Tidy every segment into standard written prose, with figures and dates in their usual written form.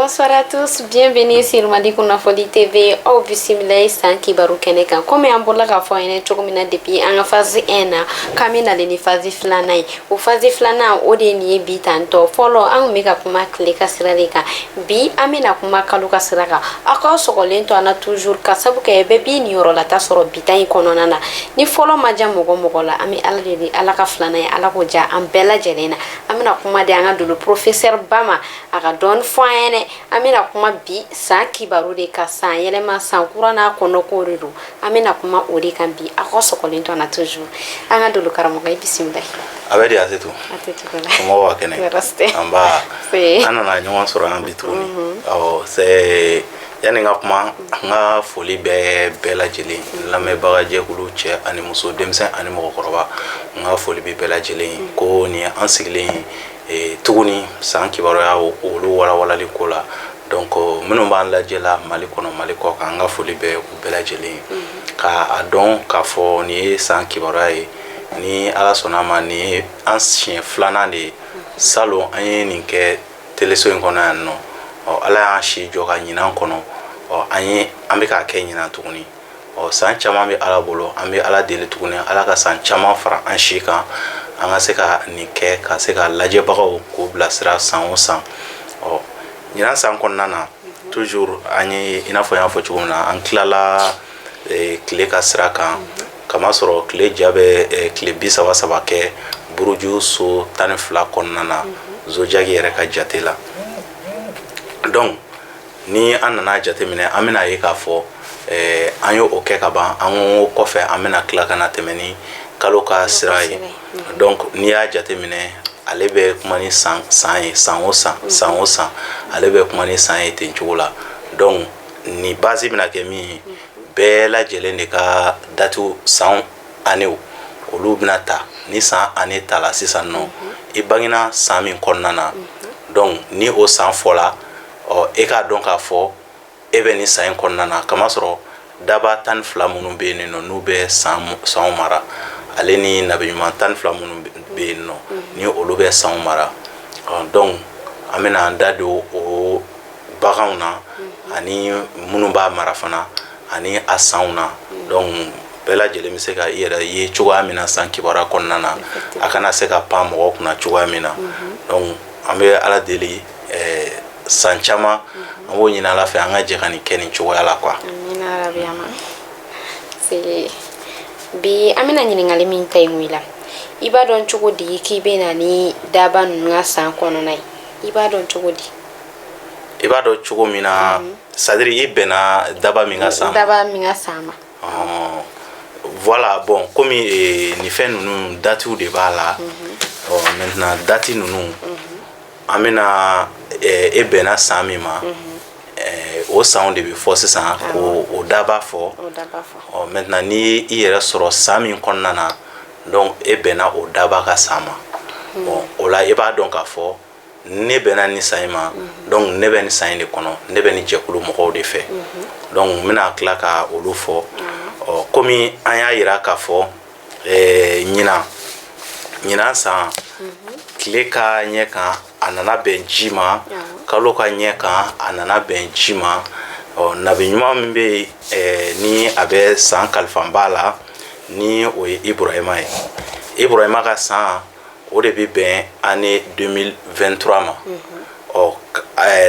Bonsoir à tous, bienvenue sur Mali Kunnafoni TV. Aw bisimila san kibaru kɛnɛ kan. Komi an bɔra k'a fɔ an ɲɛna cogo min na depuis an ka phase 1 na, k'an bɛ nalen ni phase filanan ye. O phase filanan, o de ye nin ye bi tantɔ. Fɔlɔ, an kun bɛ ka kuma tile ka sira de kan. Bi, an bɛna kuma kalo ka sira kan. Aw k'aw sɔgɔlen to an na toujours, ka sabu kɛ bɛɛ b'i niyɔrɔlata sɔrɔ bi ta in kɔnɔna na. Ni fɔlɔ ma diya mɔgɔ mɔgɔ la, an bɛ Ala de di, Ala ka filanan ye, Ala k'o diya an bɛɛ lajɛlen na. An bɛna kuma di an ka dolo professeur ba ma, a ka dɔɔni fɔ an ɲɛnɛ. An bɛna kuma bi san kibaru de kan, san yɛlɛma, san kura n'a kɔnɔko de don. An bɛna kuma o de kan bi. Aw ka sɔgɔlen to an na toujours. An ka dolo karamɔgɔ, i bisimila. A bɛ di, a tɛ to. A tɛ tugu la. Somɔgɔw ka kɛnɛ? Tɔɔrɔ si tɛ. An ba. Se. An nana ɲɔgɔn sɔrɔ yan bi tuguni. Awɔ, c'est yanni n ka kuma, n ka foli bɛ bɛɛ lajɛlen, lamɛnbaga jɛkulu, cɛ ani muso, denmisɛn ani mɔgɔkɔrɔba, n ka foli bɛ bɛɛ lajɛlen ko nin ye an sigilen ye tuguni san kibaruya olu walawalali ko la. Donc minnu b'an lajɛ la Mali kɔnɔ, Mali kɔ kan, an ka foli bɛ u bɛɛ lajɛlen ye, k'a dɔn k'a fɔ nin ye san kibaruya ye. Ni Ala sɔnna a ma, nin ye an siɲɛ filanan de ye. Salon, an ye nin kɛ teleso in kɔnɔ yan nɔ. Ɔ, Ala y'an si jɔ ka ɲinan kɔnɔ. Ɔ, an ye an bɛ k'a kɛ ɲinan tuguni. Ɔ, san caman bɛ Ala bolo. An bɛ Ala deli tuguni, Ala ka san caman fara an si kan, an ka se ka nin kɛ, ka se ka lajɛbagaw k'u bilasira san o san. Ɔ, ɲinan san kɔnɔna na toujours, an ye, i n'a fɔ n y'a fɔ cogo min na, an tilala tile ka sira kan, kamasɔrɔ tile ja bɛ tile 33 kɛ buruju so 12 kɔnɔna na, zodiaque yɛrɛ ka jate la. Donc ni an nana jateminɛ, an bɛna ye k'a fɔ an ye o kɛ ka ban. An ko kɔfɛ, an bɛna tila ka na tɛmɛ ni kalo ka sira ye. Donc n'i y'a jateminɛ, ale bɛ kuma ni san san ye, san o san, san o san, ale bɛ kuma ni san ye ten cogo la. Donc ni base bɛna kɛ min ye, bɛɛ lajɛlen de ka date san années, olu bɛna ta. Ni san année ta la sisan nɔ, i bangena san min kɔnɔna na, donc ni o san fɔla, ɔ, e k'a dɔn k'a fɔ e bɛ nin san in kɔnɔna na, kamasɔrɔ daba 12 minnu bɛ yen nɔ, n'u bɛ san sanw mara, ale ni nabiɲuman 12 minnu bɛ yen nɔ, ni olu bɛ sanw mara. Donc an bɛna an da don o baganw na, ani minnu b'a mara fana, ani a sanw na. Donc bɛɛ lajɛlen bɛ se ka i yɛrɛ ye cogoya min na san kibaruya kɔnɔna na, a kana se ka pan mɔgɔw kunna cogoya min na. Donc an bɛ Ala deli, san caman, an b'o ɲini Ala fɛ, an ka jɛ ka nin kɛ nin cogoya la quoi. Amina rabi. Ama bi, an bɛna ɲininkali min ta i la, i b'a dɔn cogo di k'i bɛ na ni daba ninnu ka san kɔnɔna ye? I b'a dɔn cogo di? I b'a dɔn cogo min na, c'est à dire i bɛnna daba min ka san ma. Daba min ka san ma. Voilà, bon, komi nin fɛn ninnu, datew de b'a la. Ɔ, maintenant date ninnu, an bɛna e bɛnna san min ma, o sanw de bɛ fɔ sisan k'o o daba fɔ. O daba fɔ. Ɔ, maintenant n'i i yɛrɛ sɔrɔ san min kɔnɔna na, donc e bɛnna o daba ka san ma. Bon, o la i b'a dɔn k'a fɔ ne bɛnna ni san in ma, donc ne bɛ nin san in de kɔnɔ, ne bɛ nin jɛkulu mɔgɔw de fɛ. Donc n bɛna tila ka olu fɔ. Ɔ, komi an y'a yira k'a fɔ ɲinan san, tile ka ɲɛ kan, a nana bɛn ji ma, kalo ka ɲɛ kan, a nana bɛn ji ma. Ɔ, nabi ɲuman min bɛ yen, ni a bɛ san kalifanba la, ni o ye Iburahima ye, Iburahima ka san, o de bɛ bɛn année 2023 ma. Ɔ,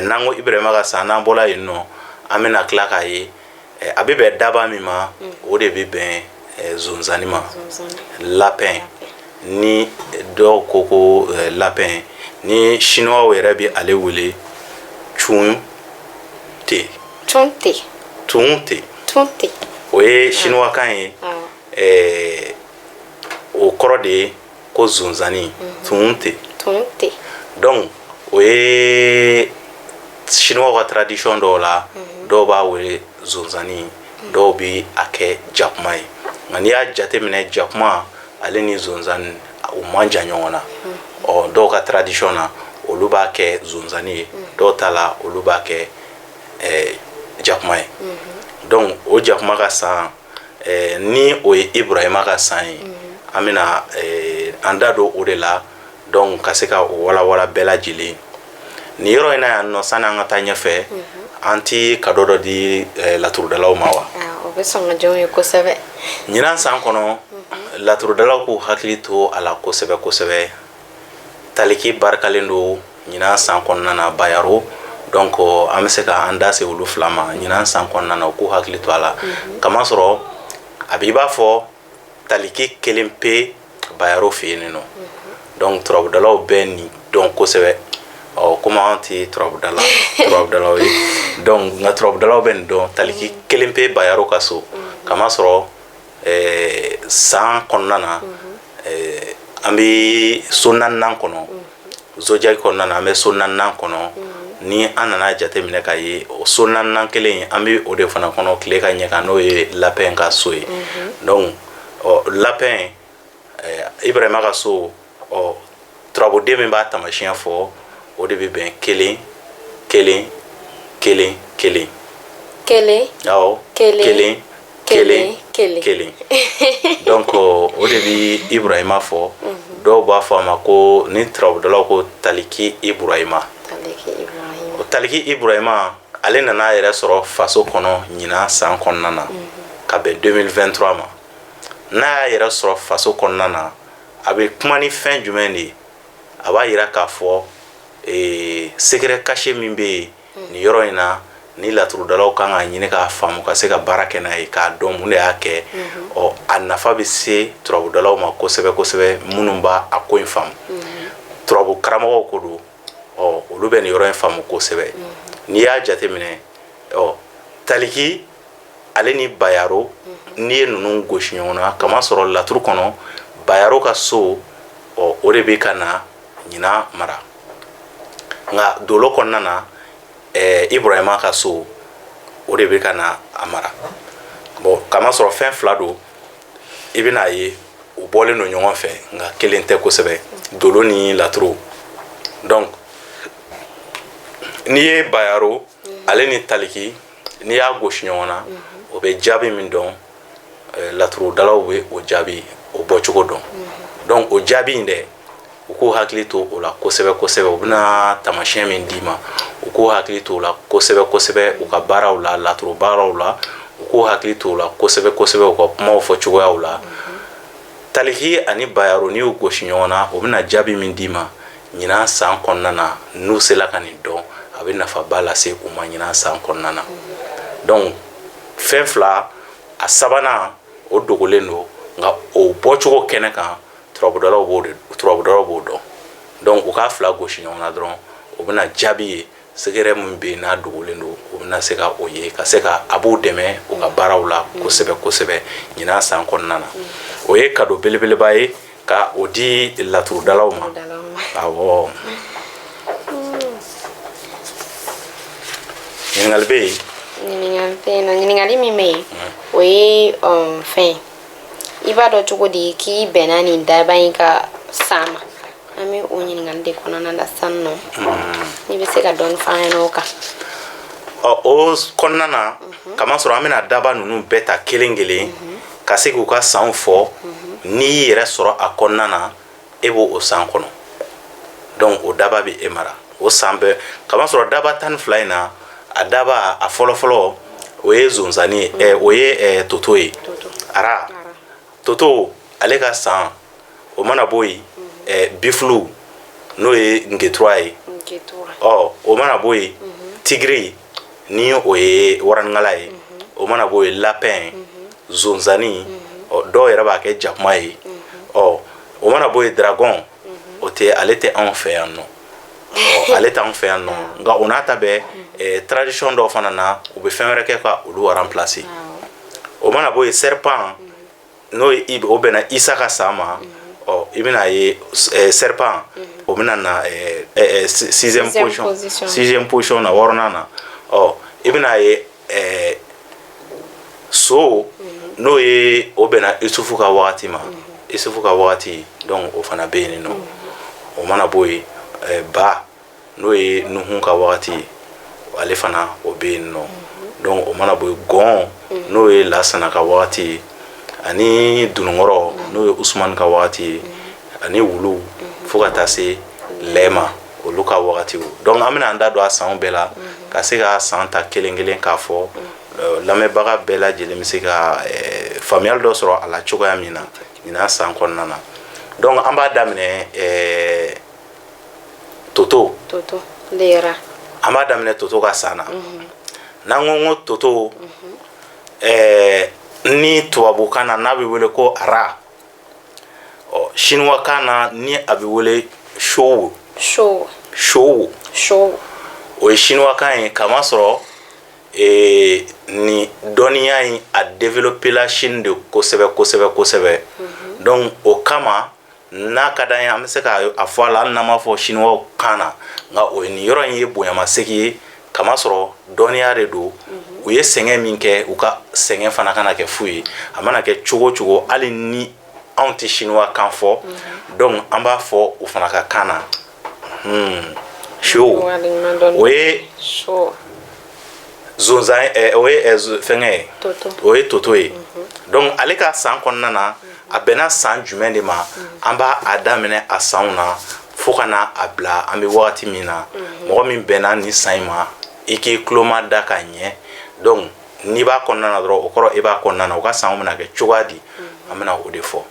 n'an ko Iburahima ka san, n'an bɔra yen nɔ, an bɛna tila k'a ye a bɛ bɛn daba min ma, o de bɛ bɛn zonzani ma, lapin. Ni dɔw ko lapin, ni chinois yɛrɛ bɛ ale wele chun te. Chun te. Tun te. Tun te. O ye chinois kan ye. O kɔrɔ de ye ko zonzani, tun te. Tun te. Donc o ye chinois ka tradition dɔw la, dɔw b'a wele zonzani, dɔw bɛ a kɛ jakuma ye. Nka n'i y'a jateminɛ, jakuma ale ni zonzani, u man jan ɲɔgɔn na. Ɔ, dɔw ka tradition na, olu b'a kɛ zonzani ye, dɔw ta la, olu b'a kɛ jakuma ye. Donc o jakuma ka san, ni o ye Iburahima ka san ye, an bɛna an da don o de la, donc ka se ka o walawala bɛɛ lajɛlen. Nin yɔrɔ in na yan nɔ, sani an ka taa ɲɛfɛ, an ti cadeau dɔ di laturudalaw ma wa? O bɛ sɔn ka diya ye kosɛbɛ. Ɲinan san kɔnɔ, laturudalaw k'u hakili to a la kosɛbɛ kosɛbɛ. Taliki barikalen don ɲinan san kɔnɔna na, Bayaro. Donc an bɛ se ka an da se olu fila ma ɲinan san kɔnɔna na, u k'u hakili to a la, kamasɔrɔ a b'i b'a fɔ taliki kelen pe Bayaro fɛ yen nɔ. Donc turabudalaw bɛ nin dɔn kosɛbɛ. Ɔ, komi an tɛ turabudalaw ye, donc nka turabudalaw bɛ nin dɔn, taliki kelen pe Bayaro ka so, kamasɔrɔ san kɔnɔna na, an bɛ so naaninan kɔnɔ, zodiaque kɔnɔna na, an bɛ so naaninan kɔnɔ. Ni an nana jateminɛ ka ye, o so naaninan kelen, an bɛ o de fana kɔnɔ tile ka ɲɛ kan, n'o ye lapin ka so ye. Donc ɔ, lapin, Ibrahima ka so, ɔ, turabuden min b'a tamasiyɛn fɔ, o de bɛ bɛn 1, 1, 1, 1. 1. Awɔ. 1. 1, 1. 1. 1. Donc o de bɛ Ibrahima fɔ. Dɔw b'a fɔ a ma ko, ni turabudalaw ko, taliki Ibrahima. Taliki Ibrahima. O taliki Ibrahima, ale nana a yɛrɛ sɔrɔ faso kɔnɔ ɲinan san kɔnɔna na, ka bɛn 2023 ma. N'a y'a yɛrɛ sɔrɔ faso kɔnɔna na, a bɛ kuma ni fɛn jumɛn de ye? A b'a yira k'a fɔ secret caché min bɛ yen nin yɔrɔ in na, ni laturudalaw kan ka ɲini k'a faamu, ka se ka baara kɛ n'a ye, k'a dɔn mun de y'a kɛ. Ɔ, a nafa bɛ se turabudalaw ma kosɛbɛ kosɛbɛ, minnu b'a a ko in faamu. Turabu karamɔgɔw ko don, ɔ, olu bɛ nin yɔrɔ in faamu kosɛbɛ. N'i y'a jateminɛ, ɔ, taliki ale ni Bayaro, n'i ye ninnu gosi ɲɔgɔn na, kamasɔrɔ laturu kɔnɔ, Bayaro ka so, ɔ, o de bɛ ka na ɲinan mara. Nka dolo kɔnɔna na, Ibrahima ka so, o de bɛ ka na a mara. Bon, kamasɔrɔ fɛn fila don, i bɛna ye u bɔlen don ɲɔgɔn fɛ, nka kelen tɛ kosɛbɛ, dolo ni laturu. Donc n'i ye Bayaro ale ni taliki, n'i y'a gosi ɲɔgɔn na, o bɛ jaabi min dɔn, laturudalaw bɛ o jaabi o bɔcogo dɔn. Donc o jaabi in dɛ, u k'u hakili to o la kosɛbɛ kosɛbɛ. U bɛna tamasiyɛn min d'i ma, u k'u hakili to o la kosɛbɛ kosɛbɛ u ka baaraw la, laturu baaraw la. U k'u hakili to o la kosɛbɛ kosɛbɛ u ka kumaw fɔ cogoyaw la. Taliki ani Bayaro, n'i y'u gosi ɲɔgɔn na, o bɛna jaabi min d'i ma ɲinan san kɔnɔna na, n'u sela ka nin dɔn, a bɛ nafaba lase u ma ɲinan san kɔnɔna na. Donc fɛn fila, a sabanan o dogolen don, nka o bɔcogo kɛnɛ kan, turabudalaw b'o dɔn. Donc u k'a fila gosi ɲɔgɔn na dɔrɔn, o bɛna jaabi ye. Secret min bɛ yen n'a dogolen don, o bɛna se ka o ye, ka se ka a b'u dɛmɛ u ka baaraw la kosɛbɛ kosɛbɛ ɲinan san kɔnɔna na. O ye cadeau belebeleba ye ka o di laturudalaw ma. Awɔ, ɲininkali bɛ yen? Ɲininkali tɛ yen nɔ. Ɲininkali min bɛ yen, o ye fɛn i b'a dɔn cogo di k'i bɛnna nin daba in ka san ma? An bɛ o ɲininkali de kɔnɔna na sisan nɔ. N'i bɛ se ka dɔɔni f'an ɲɛna o kan. Ɔ, o kɔnɔna na, kamasɔrɔ an bɛna daba ninnu bɛɛ ta kelen kelen ka se k'u ka sanw fɔ. N'i y'i yɛrɛ sɔrɔ a kɔnɔna na, e b'o o san kɔnɔ. Donc o daba bɛ e mara o san bɛɛ, kamasɔrɔ daba 12 in na, a daba a fɔlɔfɔlɔ, o ye zonzani ye, o ye toto ye, ara toto, ale ka san. O mana bɔ yen, buffle, n'o ye nketura ye. Ɔ, o mana bɔ yen, tigre, ni o ye waranikala ye. O mana bɔ yen, lapin, zonzani, ɔ, dɔw yɛrɛ b'a kɛ jakuma ye. Ɔ, o mana bɔ yen, dragon, o tɛ, ale tɛ anw fɛ yan nɔ. Ɔ, ale t'anw fɛ yan nɔ, nka o n'a ta bɛɛ, tradition dɔw fana na, u bɛ fɛn wɛrɛ kɛ ka olu remplacer. O mana bɔ yen, serpent, n'o ye, o bɛnna Isa ka san ma. Ɔ, i bɛna ye serpent, o bɛna na sixième position, sixième position na, wɔɔrɔnan na. Ɔ, i bɛna ye so, n'o ye, o bɛnna Isufu ka wagati ma, Isufu ka wagati. Donc o fana bɛ yen nɔ. O mana bɔ yen, ba, n'o ye Nuhu ka wagati ye, ale fana o bɛ yen nɔ. Donc o mana bɔ yen, gɔn, n'o ye Lasana ka wagati ye, ani dununkɔrɔ, n'o ye Usumani ka wagati ye, ani wulu, fo ka taa se lɛ ma. Olu Olu ka wagatiw. Donc an bɛna an da don a sanw bɛɛ la ka se ka san ta kelen kelen k'a fɔ, lamɛnbaga bɛɛ lajɛlen bɛ se ka faamuyali dɔ sɔrɔ a la cogoya min na ɲinan san kɔnɔna na. Donc an b'a daminɛ Toto. Toto lera. An b'a daminɛ Toto ka san na. N'an ko Toto, ni tubabukan na n'a bɛ wele ko rat, ɔ siniwakan na ni a bɛ wele show. Show. Show. Show. O ye siniwakan ye, kamasɔrɔ ni dɔnniya in a développé la Chine de kosɛbɛ kosɛbɛ kosɛbɛ. Donc o kama n'a ka d'an ye, an bɛ se ka a fɔ a la, hali n'an m'a fɔ siniwaw kan na, nka o ye nin yɔrɔ in ye bonyamasegin ye, kamasɔrɔ dɔnniya de don. U ye sɛgɛn min kɛ, u ka sɛgɛn fana kana kɛ fu ye. A mana kɛ cogo o cogo, hali ni anw tɛ siniwa kan fɔ, donc an b'a fɔ u fana ka kan na. Show o ye zonzan, o ye fɛngɛ ye, o ye Toto ye. Donc ale ka san kɔnɔna na, a bɛnna san jumɛn de ma? An b'a a daminɛ a sanw na fo ka na a bila an bɛ wagati min na. Mɔgɔ min bɛnna nin san in ma, i k'i tuloma da ka ɲɛ. Donc n'i b'a kɔnɔna na dɔrɔn, o kɔrɔ e b'a kɔnɔna na. U ka sanw bɛna kɛ cogoya di? An bɛna o de fɔ.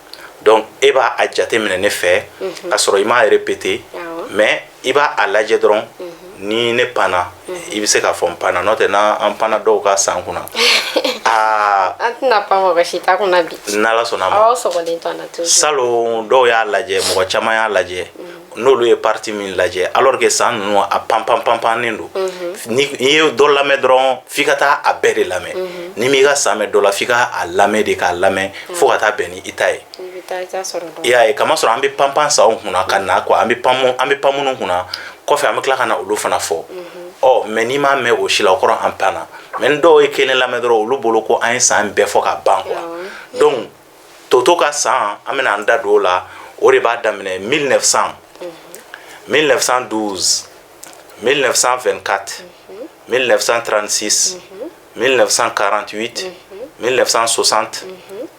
Donc e b'a a jate minɛ ne fɛ ka sɔrɔ i m'a répéter, mais i b'a a lajɛ dɔrɔn. Ni ne panna, i bɛ se k'a fɔ n panna. N'o tɛ, n'an panna dɔw ka san kunna, aa. An tɛna pan mɔgɔ si ta kunna bi. N'Ala sɔnna a ma. Aw sɔgɔlen to an na toujours. Salon dɔw y'a lajɛ, mɔgɔ caman y'a lajɛ, n'olu ye partie min lajɛ, alors que san ninnu a pan pan pan pannen don. Ni n'i ye dɔ lamɛn dɔrɔn, f'i ka taa a bɛɛ de lamɛn. Ni m'i ka san mɛn dɔ la, f'i ka a lamɛn de, k'a lamɛn fo ka taa bɛn ni i ta ye. I bɛ taa i ta sɔrɔ dɔn. I y'a ye, kamasɔrɔ an bɛ pan pan sanw kunna ka na quoi, an bɛ pan minnu kunna kɔfɛ, an bɛ tila ka na olu fana fɔ. Ɔ mais n'i m'a mɛn o si la, o kɔrɔ an panna. Mais ni dɔw ye kelen lamɛn dɔrɔn, olu bolo ko an ye san bɛɛ fɔ ka ban quoi. Donc Toto ka san, an bɛna an da don o la. O de b'a daminɛ 1900, 1912, 1924, 1936, 1948, 1960,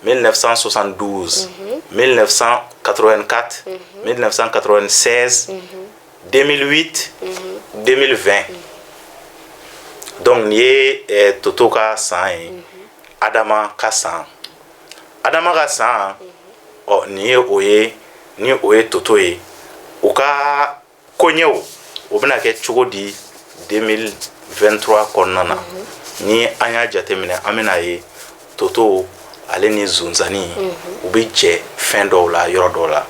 1972, 1984, 1996, 2008, 2020. Donc nin ye Toto ka san ye. Adama ka san, Adama ka san, ɔ nin ye o ye, ni o ye Toto ye. U ka koɲɛw o bɛna kɛ cogo di 2023 kɔnɔna na? Ni an y'a jateminɛ, an bɛna ye Toto ale ni zonzani u bɛ jɛ fɛn dɔw la yɔrɔ dɔw la.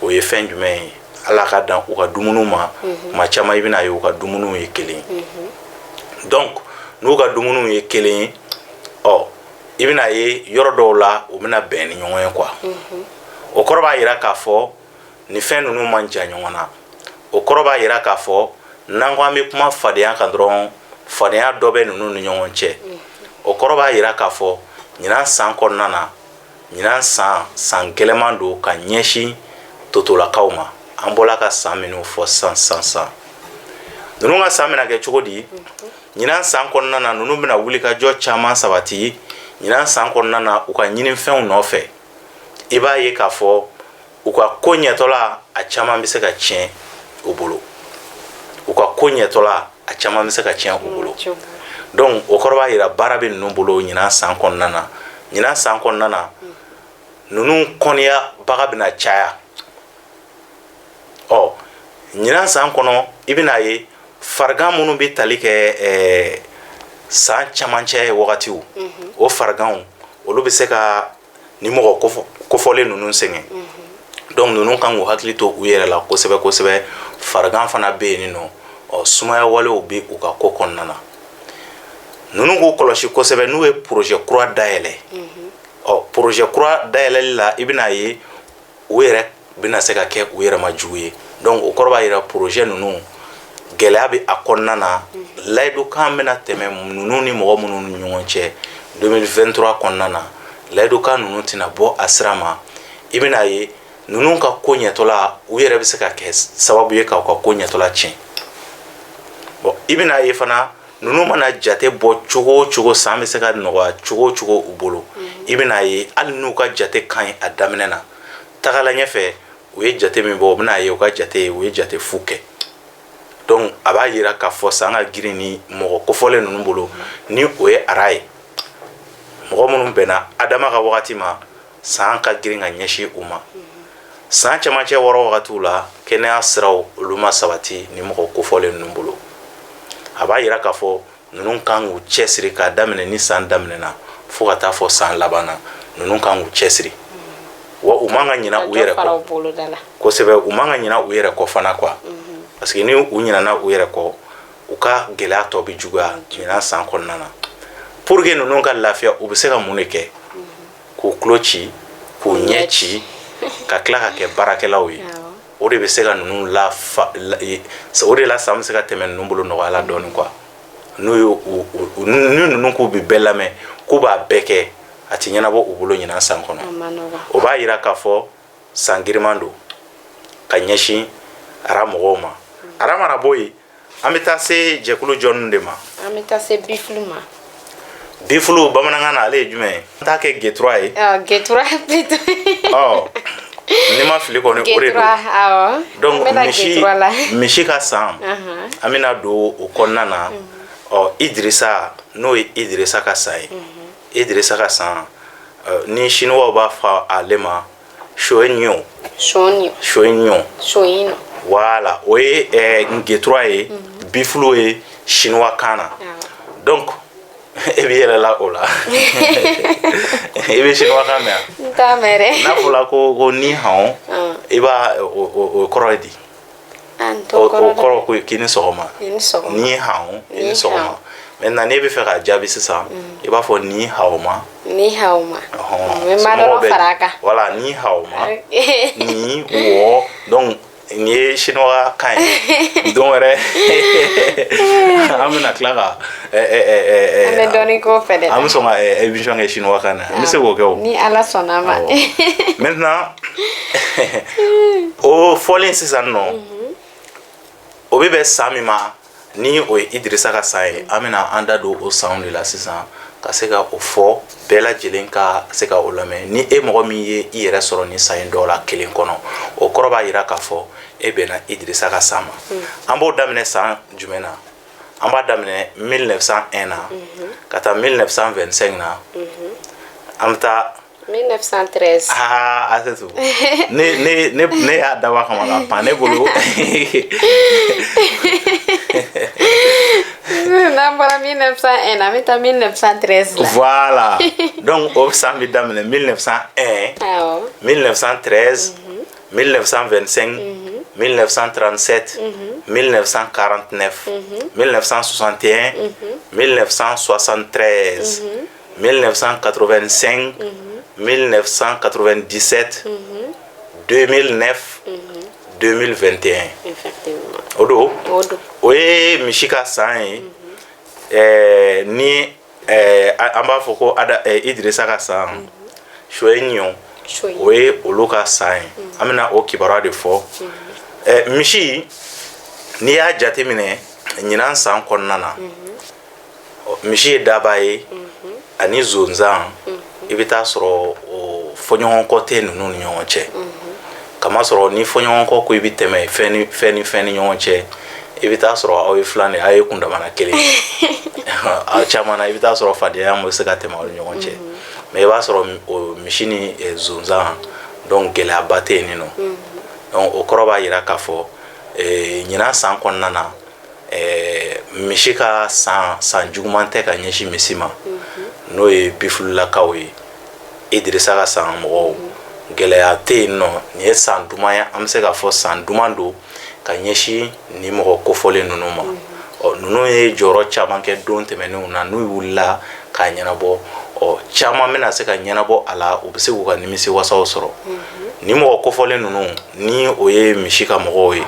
O ye fɛn jumɛn ye? Ala ka dan u ka dumuniw ma, tuma caman i bɛna ye u ka dumuniw ye kelen ye. Donc n'u ka dumuniw ye kelen ye, ɔ i bɛna ye yɔrɔ dɔw la u bɛna bɛn ni ɲɔgɔn ye quoi. O kɔrɔ b'a jira k'a fɔ nin fɛn ninnu man jan ɲɔgɔn na. O kɔrɔ b'a jira k'a fɔ n'an ko an bɛ kuma fadenya kan dɔrɔn, fadenya dɔ bɛ ninnu ni ɲɔgɔn cɛ. O kɔrɔ b'a jira k'a fɔ ɲinan san kɔnɔna na, ɲinan san, san gɛlɛman don ka ɲɛsin Totolakaw ma. An bɔla ka san minnu fɔ san san san ninnu ka san bɛna kɛ cogo di ɲinan san kɔnɔna na? Ninnu bɛna wulikajɔ caman sabati ɲinan san kɔnɔna na u ka ɲinifɛnw nɔfɛ. I b'a ye k'a fɔ u ka ko ɲɛtɔla, a caman bɛ se ka tiɲɛ u bolo. U ka ko ɲɛtɔla, a caman bɛ se ka tiɲɛ u bolo. Donc o kɔrɔ b'a jira baara bɛ ninnu bolo ɲinan san kɔnɔna na. Ɲinan san kɔnɔna na, ninnu kɔniyabaga bɛna caya. Ɔ ɲinan san kɔnɔ, i bɛna ye farigan minnu bɛ tali kɛ san camancɛ wagatiw, o fariganw olu bɛ se ka ni mɔgɔ kofɔlen ninnu sɛgɛn. Donc ninnu kan k'u hakili to u yɛrɛ la kosɛbɛ kosɛbɛ. Farigan fana bɛ yen nɔ. Ɔ sumaya walew bɛ u ka ko kɔnɔna na. Ninnu k'u kɔlɔsi kosɛbɛ n'u ye projet kura dayɛlɛ. Ɔ projet kura dayɛlɛli la, i bɛna ye u yɛrɛ bɛna se ka kɛ u yɛrɛ ma jugu ye. Donc o kɔrɔ b'a jira projet ninnu gɛlɛya bɛ a kɔnɔna na. Layidukan bɛna tɛmɛ ninnu ni mɔgɔ minnu ni ɲɔgɔn cɛ 2023 kɔnɔna na, layidukan ninnu tɛna bɔ a sira ma. I bɛna ye ninnu ka ko ɲɛtɔla, u yɛrɛ bɛ se ka kɛ sababu ye k'aw ka ko ɲɛtɔla tiɲɛ. Bon, i bɛna ye fana ninnu mana jate bɔ cogo o cogo, san bɛ se ka nɔgɔya cogo o cogo u bolo, i bɛna ye hali n'u ka jate ka ɲi a daminɛ na, tagala ɲɛfɛ u ye jate min bɔ, u bɛna ye u ka jate, u ye jate fu kɛ. Donc a b'a yira k'a fɔ san ka girin ni mɔgɔ kofɔlen ninnu bolo, ni o ye ara ye, mɔgɔ minnu bɛnna Adama ka wagati ma, san ka girin ka ɲɛsin u ma. San cɛmancɛ 6 wagatiw la, kɛnɛya siraw olu ma sabati ni mɔgɔ kofɔlen ninnu bolo. A b'a yira k'a fɔ ninnu kan k'u cɛsiri k'a daminɛ ni san daminɛna fo ka taa fɔ san laban na, ninnu kan k'u cɛsiri wa u man ka ɲina u yɛrɛ kɔ kosɛbɛ. U man ka ɲina u yɛrɛ kɔ fana quoi, parce que ni u ɲinana u yɛrɛ kɔ, u ka gɛlɛya tɔ bɛ juguya ɲinan san kɔnɔna na. Pour que ninnu ka lafiya, u bɛ se ka mun de kɛ? K'u tulo ci, k'u ɲɛ ci, ka tila ka kɛ baarakɛlaw ye. O de bɛ se ka ninnu la, o de la san bɛ se ka tɛmɛ ninnu bolo nɔgɔya la dɔɔnin quoi. N'u ye ni ninnu k'u bɛ bɛɛ lamɛn, k'u b'a bɛɛ kɛ, a ti ɲɛnabɔ u bolo ɲinan san kɔnɔ. O b'a yira k'a fɔ san giriman don ka ɲɛsin ara mɔgɔw ma. Ara mana bɔ yen, an bɛ taa se jɛkulu jɔnni de ma? An bɛ taa se bifulu ma. Bifulu bamanankan na, ale ye jumɛn ye? An t'a kɛ getura ye? Getura plutôt. Ɔ, ni ma fili kɔni, o de don. Donc misi ka san, an bɛna don o kɔnɔna na. Ɔ, Idirisa, n'o ye Idirisa ka san ye, Idirisa ka san ni siniwaw b'a fɔ ale ma shoɲɔ. Shoɲɔ. Shoɲɔ. Voilà, o ye getura ye, bifulu ye chinois kan na. Donc e b'i yɛrɛ la o la, i bɛ chinois kan mɛn? N t'a mɛn dɛ. N'a fɔra ko ni hao, i b'a o kɔrɔ ye di? O kɔrɔ ko k'i ni sɔgɔma. Ni hao, i ni sɔgɔma. Maintenant, n'e bɛ fɛ k'a jaabi sisan, i b'a fɔ ni hao ma. Ni hao ma. N bɛ ma dɔrɔn fara a kan. Voilà, ni hao ma, ni wɔ. Donc nin ye chinois kan ye. Don wɛrɛ an bɛna tila ka An bɛ dɔɔnin k'o fɛ dɛ. An bɛ sɔn ka émission kɛ chinois kan na, an bɛ se k'o kɛ o. Ni Ala sɔnna a ma. Maintenant, o fɔlen sisan nɔ, o bɛ bɛn san min ma, ni o ye Idirisa ka san ye, an bɛna an da don o sanw de la sisan ka se ka o fɔ bɛɛ lajɛlen ka se ka o lamɛn. Ni e mɔgɔ min ye i yɛrɛ sɔrɔ ni san in dɔw la kelen kɔnɔ, o kɔrɔ b'a jira k'a fɔ e bɛnna Idirisa ka san ma. An b'o daminɛ san jumɛn na? An b'a daminɛ 1901 na ka taa 1925 na. An bɛ taa 1913. Ah, a tɛ to. Ne y'a dabɔ a kama ka pan ne bolo. N'an bɔra 1901 na, an bɛ taa 1913 la. Voilà. Donc o san bɛ daminɛ 1901. Awɔ. 1913, 1925, 1937, 1949, 1961, 1973, 1985, 1997, 2009, 2021. Effectivement. O don. O don. O ye misi ka san ye. Ni an b'a fɔ ko Idirisa ka san, Shoɲɔ, o ye olu ka san ye. An bɛna o kibaruya de fɔ. Misi, n'i y'a jateminɛ ɲinan san kɔnɔna na, misi ye daba ye ani zonzan, i bɛ taa sɔrɔ o fɔɲɔgɔnkɔ tɛ ninnu ni ɲɔgɔn cɛ. Kamasɔrɔ ni fɔɲɔgɔnkɔ ko i bɛ tɛmɛ fɛn ni fɛn ni fɛn ni ɲɔgɔn cɛ, i bɛ taa sɔrɔ aw ye filan de, aw ye kundamana kelen. A caman na, i bɛ taa sɔrɔ fadenya bɛ se ka tɛmɛ aw ni ɲɔgɔn cɛ. Mais i b'a sɔrɔ o misi ni zonzan, donc gɛlɛyaba tɛ yen nɔ. Donc o kɔrɔ b'a jira k'a fɔ ɲinan san kɔnɔna na, misi ka san, san juguman tɛ ka ɲɛsin misi ma, n'o ye bifululakaw ye, Idirisa ka san mɔgɔw, gɛlɛya tɛ yen nɔ. Nin ye san duman ye, an bɛ se k'a fɔ san duman don ka ɲɛsin nin mɔgɔ kofɔlen ninnu ma. Ɔ, ninnu ye jɔyɔrɔ caman kɛ don tɛmɛnenw na, n'u wulila k'a ɲɛnabɔ, ɔ, caman bɛna se ka ɲɛnabɔ a la, u bɛ se k'u ka nimisi wasaw sɔrɔ. Nin mɔgɔ kofɔlen ninnu, ni o ye misi ka mɔgɔw ye,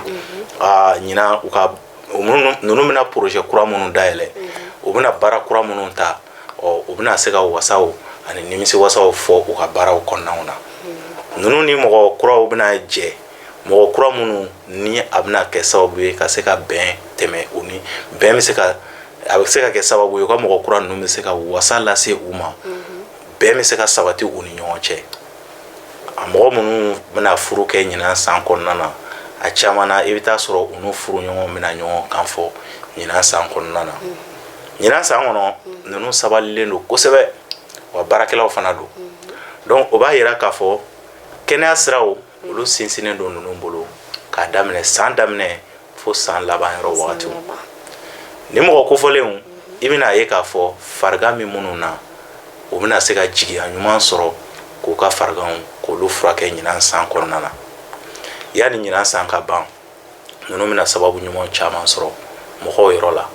aa, ɲinan u ka ninnu bɛna projet kura minnu dayɛlɛ, u bɛna baara kura minnu ta, ɔ, u bɛna se ka wasaw ani nimisi wasaw fɔ u ka baaraw kɔnɔnaw na. Ninnu ni mɔgɔ kuraw bɛna jɛ, mɔgɔ kura minnu ni a bɛna kɛ sababu ye ka se ka bɛn tɛmɛ u ni bɛn bɛ se ka, a bɛ se ka kɛ sababu ye u ka mɔgɔ kura ninnu bɛ se ka wasa lase u ma, bɛn bɛ se ka sabati u ni ɲɔgɔn cɛ. A mɔgɔ minnu bɛna furu kɛ ɲinan san kɔnɔna na, A caman na, i bɛ taa sɔrɔ u n'u furuɲɔgɔnw bɛna ɲɔgɔn kan fɔ ɲinan san kɔnɔna na. Ɲinan san kɔnɔ, ninnu sabalilen don kosɛbɛ, wa baarakɛlaw fana don. Donc o b'a yira k'a fɔ kɛnɛya siraw, olu sinsinnen don ninnu bolo k'a daminɛ san daminɛ fo san laban yɔrɔ wagatiw. Ni mɔgɔ kofɔlenw, i bɛna ye k'a fɔ farigan min minnu na, u bɛna se ka jigiya ɲuman sɔrɔ k'u ka fariganw k'olu furakɛ ɲinan san kɔnɔna na. Yanni ɲinan san ka ban, ninnu bɛna sababu ɲuman caman sɔrɔ mɔgɔw yɔrɔ la.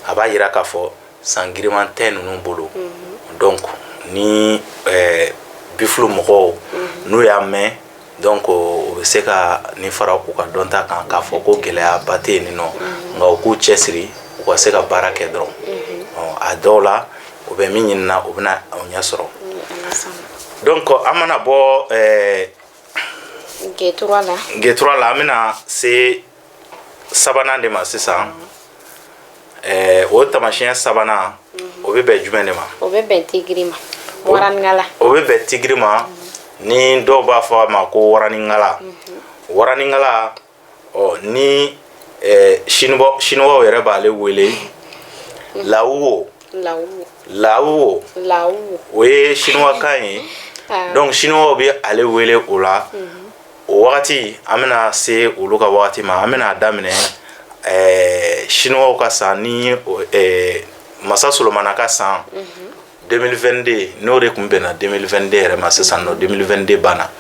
A b'a yira k'a fɔ san giriman tɛ ninnu bolo. Donc ni bifulu mɔgɔw n'u y'a mɛn, donc u bɛ se ka nin fara u ka dɔnta kan k'a fɔ ko gɛlɛyaba tɛ yen nɔ, nka u k'u cɛsiri, u ka se ka baara kɛ dɔrɔn. A dɔw la, u bɛ min ɲini na, u bɛna o ɲɛ sɔrɔ. Donc an mana bɔ G3 la, G3 la, an bɛna se sabanan de ma sisan. O tamasiyɛn sabanan, o bɛ bɛn jumɛn de ma? O bɛ bɛn tigiri ma, waranikala. O bɛ bɛn tigiri ma, ni dɔw b'a fɔ a ma ko waranikala. Waranikala, ɔ ni siniwaw yɛrɛ b'ale wele lawuwo. Lawuwo. Lawuwo. Lawuwo. O ye siniwakan ye. Donc siniwaw bɛ ale wele o la. O wagati, an bɛna se olu ka wagati ma. An bɛna daminɛ siniwaw ka san ni masa Solomana ka san 2022, n'o de tun bɛnna 2022 yɛrɛ ma sisan nɔ. 2022 banna,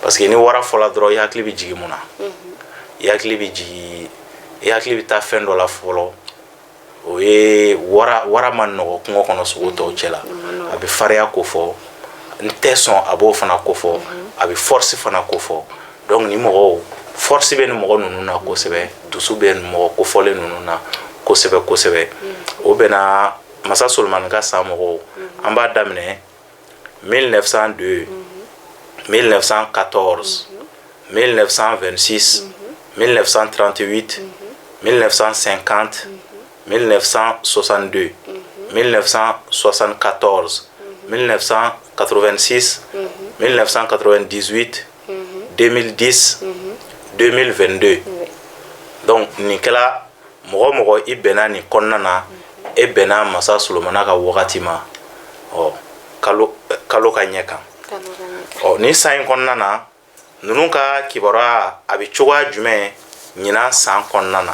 parce que ni wara fɔla dɔrɔn, i hakili bɛ jigin mun na? I hakili bɛ jigin, i hakili bɛ taa fɛn dɔ la fɔlɔ. O ye wara. Wara ma nɔgɔ kungo kɔnɔ sogo tɔw cɛ la. A bɛ farinya ko fɔ, n tɛ sɔn, a b'o fana ko fɔ, a bɛ force fana ko fɔ. Donc ni mɔgɔw, force bɛ ni mɔgɔ ninnu na kosɛbɛ, dusu bɛ nin mɔgɔ kofɔlen ninnu na kosɛbɛ kosɛbɛ. O bɛnna masa Solomani ka san mɔgɔw. An b'a daminɛ 1902, 1914, 1926, 1938, 1950, 1962, 1974, 1986, 1998, 2010, 2022. Donc nin kɛla mɔgɔ mɔgɔ i bɛnna nin kɔnɔna na, e bɛnna masa Solomana ka wagati ma. Ɔ kalo kalo ka ɲɛ kan. Ɔ nin san in kɔnɔna na, ninnu ka kibaruya a bɛ cogoya jumɛn ɲinan san kɔnɔna na?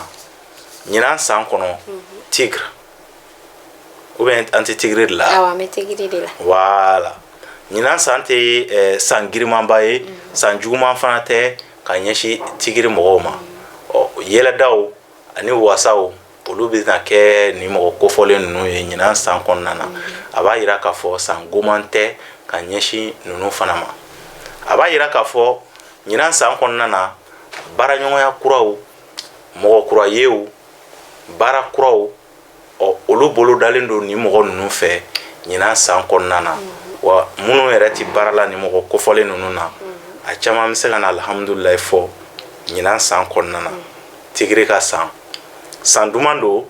Ɲinan san kɔnɔ, tigre, ou bien an tɛ tigre de la? Awɔ, an bɛ tigre de la. Voilà, ɲinan san tɛ san girimanba ye, san juguman fana tɛ ka ɲɛsin tigre mɔgɔw ma. Ɔ yɛlɛdaw ani wasaw, olu bɛna kɛ nin mɔgɔ kofɔlen ninnu ye ɲinan san kɔnɔna na. A b'a yira k'a fɔ san goman tɛ ka ɲɛsin ninnu fana ma. A b'a yira k'a fɔ ɲinan san kɔnɔna na, baaraɲɔgɔnya kuraw, mɔgɔ kura yew, baara kuraw, ɔ olu bolo dalen don nin mɔgɔ ninnu fɛ ɲinan san kɔnɔna na. Wa minnu yɛrɛ tɛ baara la nin mɔgɔ kofɔlen ninnu na, a caman bɛ se ka na alihamudulilayi fɔ ɲinan san kɔnɔna na. Tigre ka san, san duman don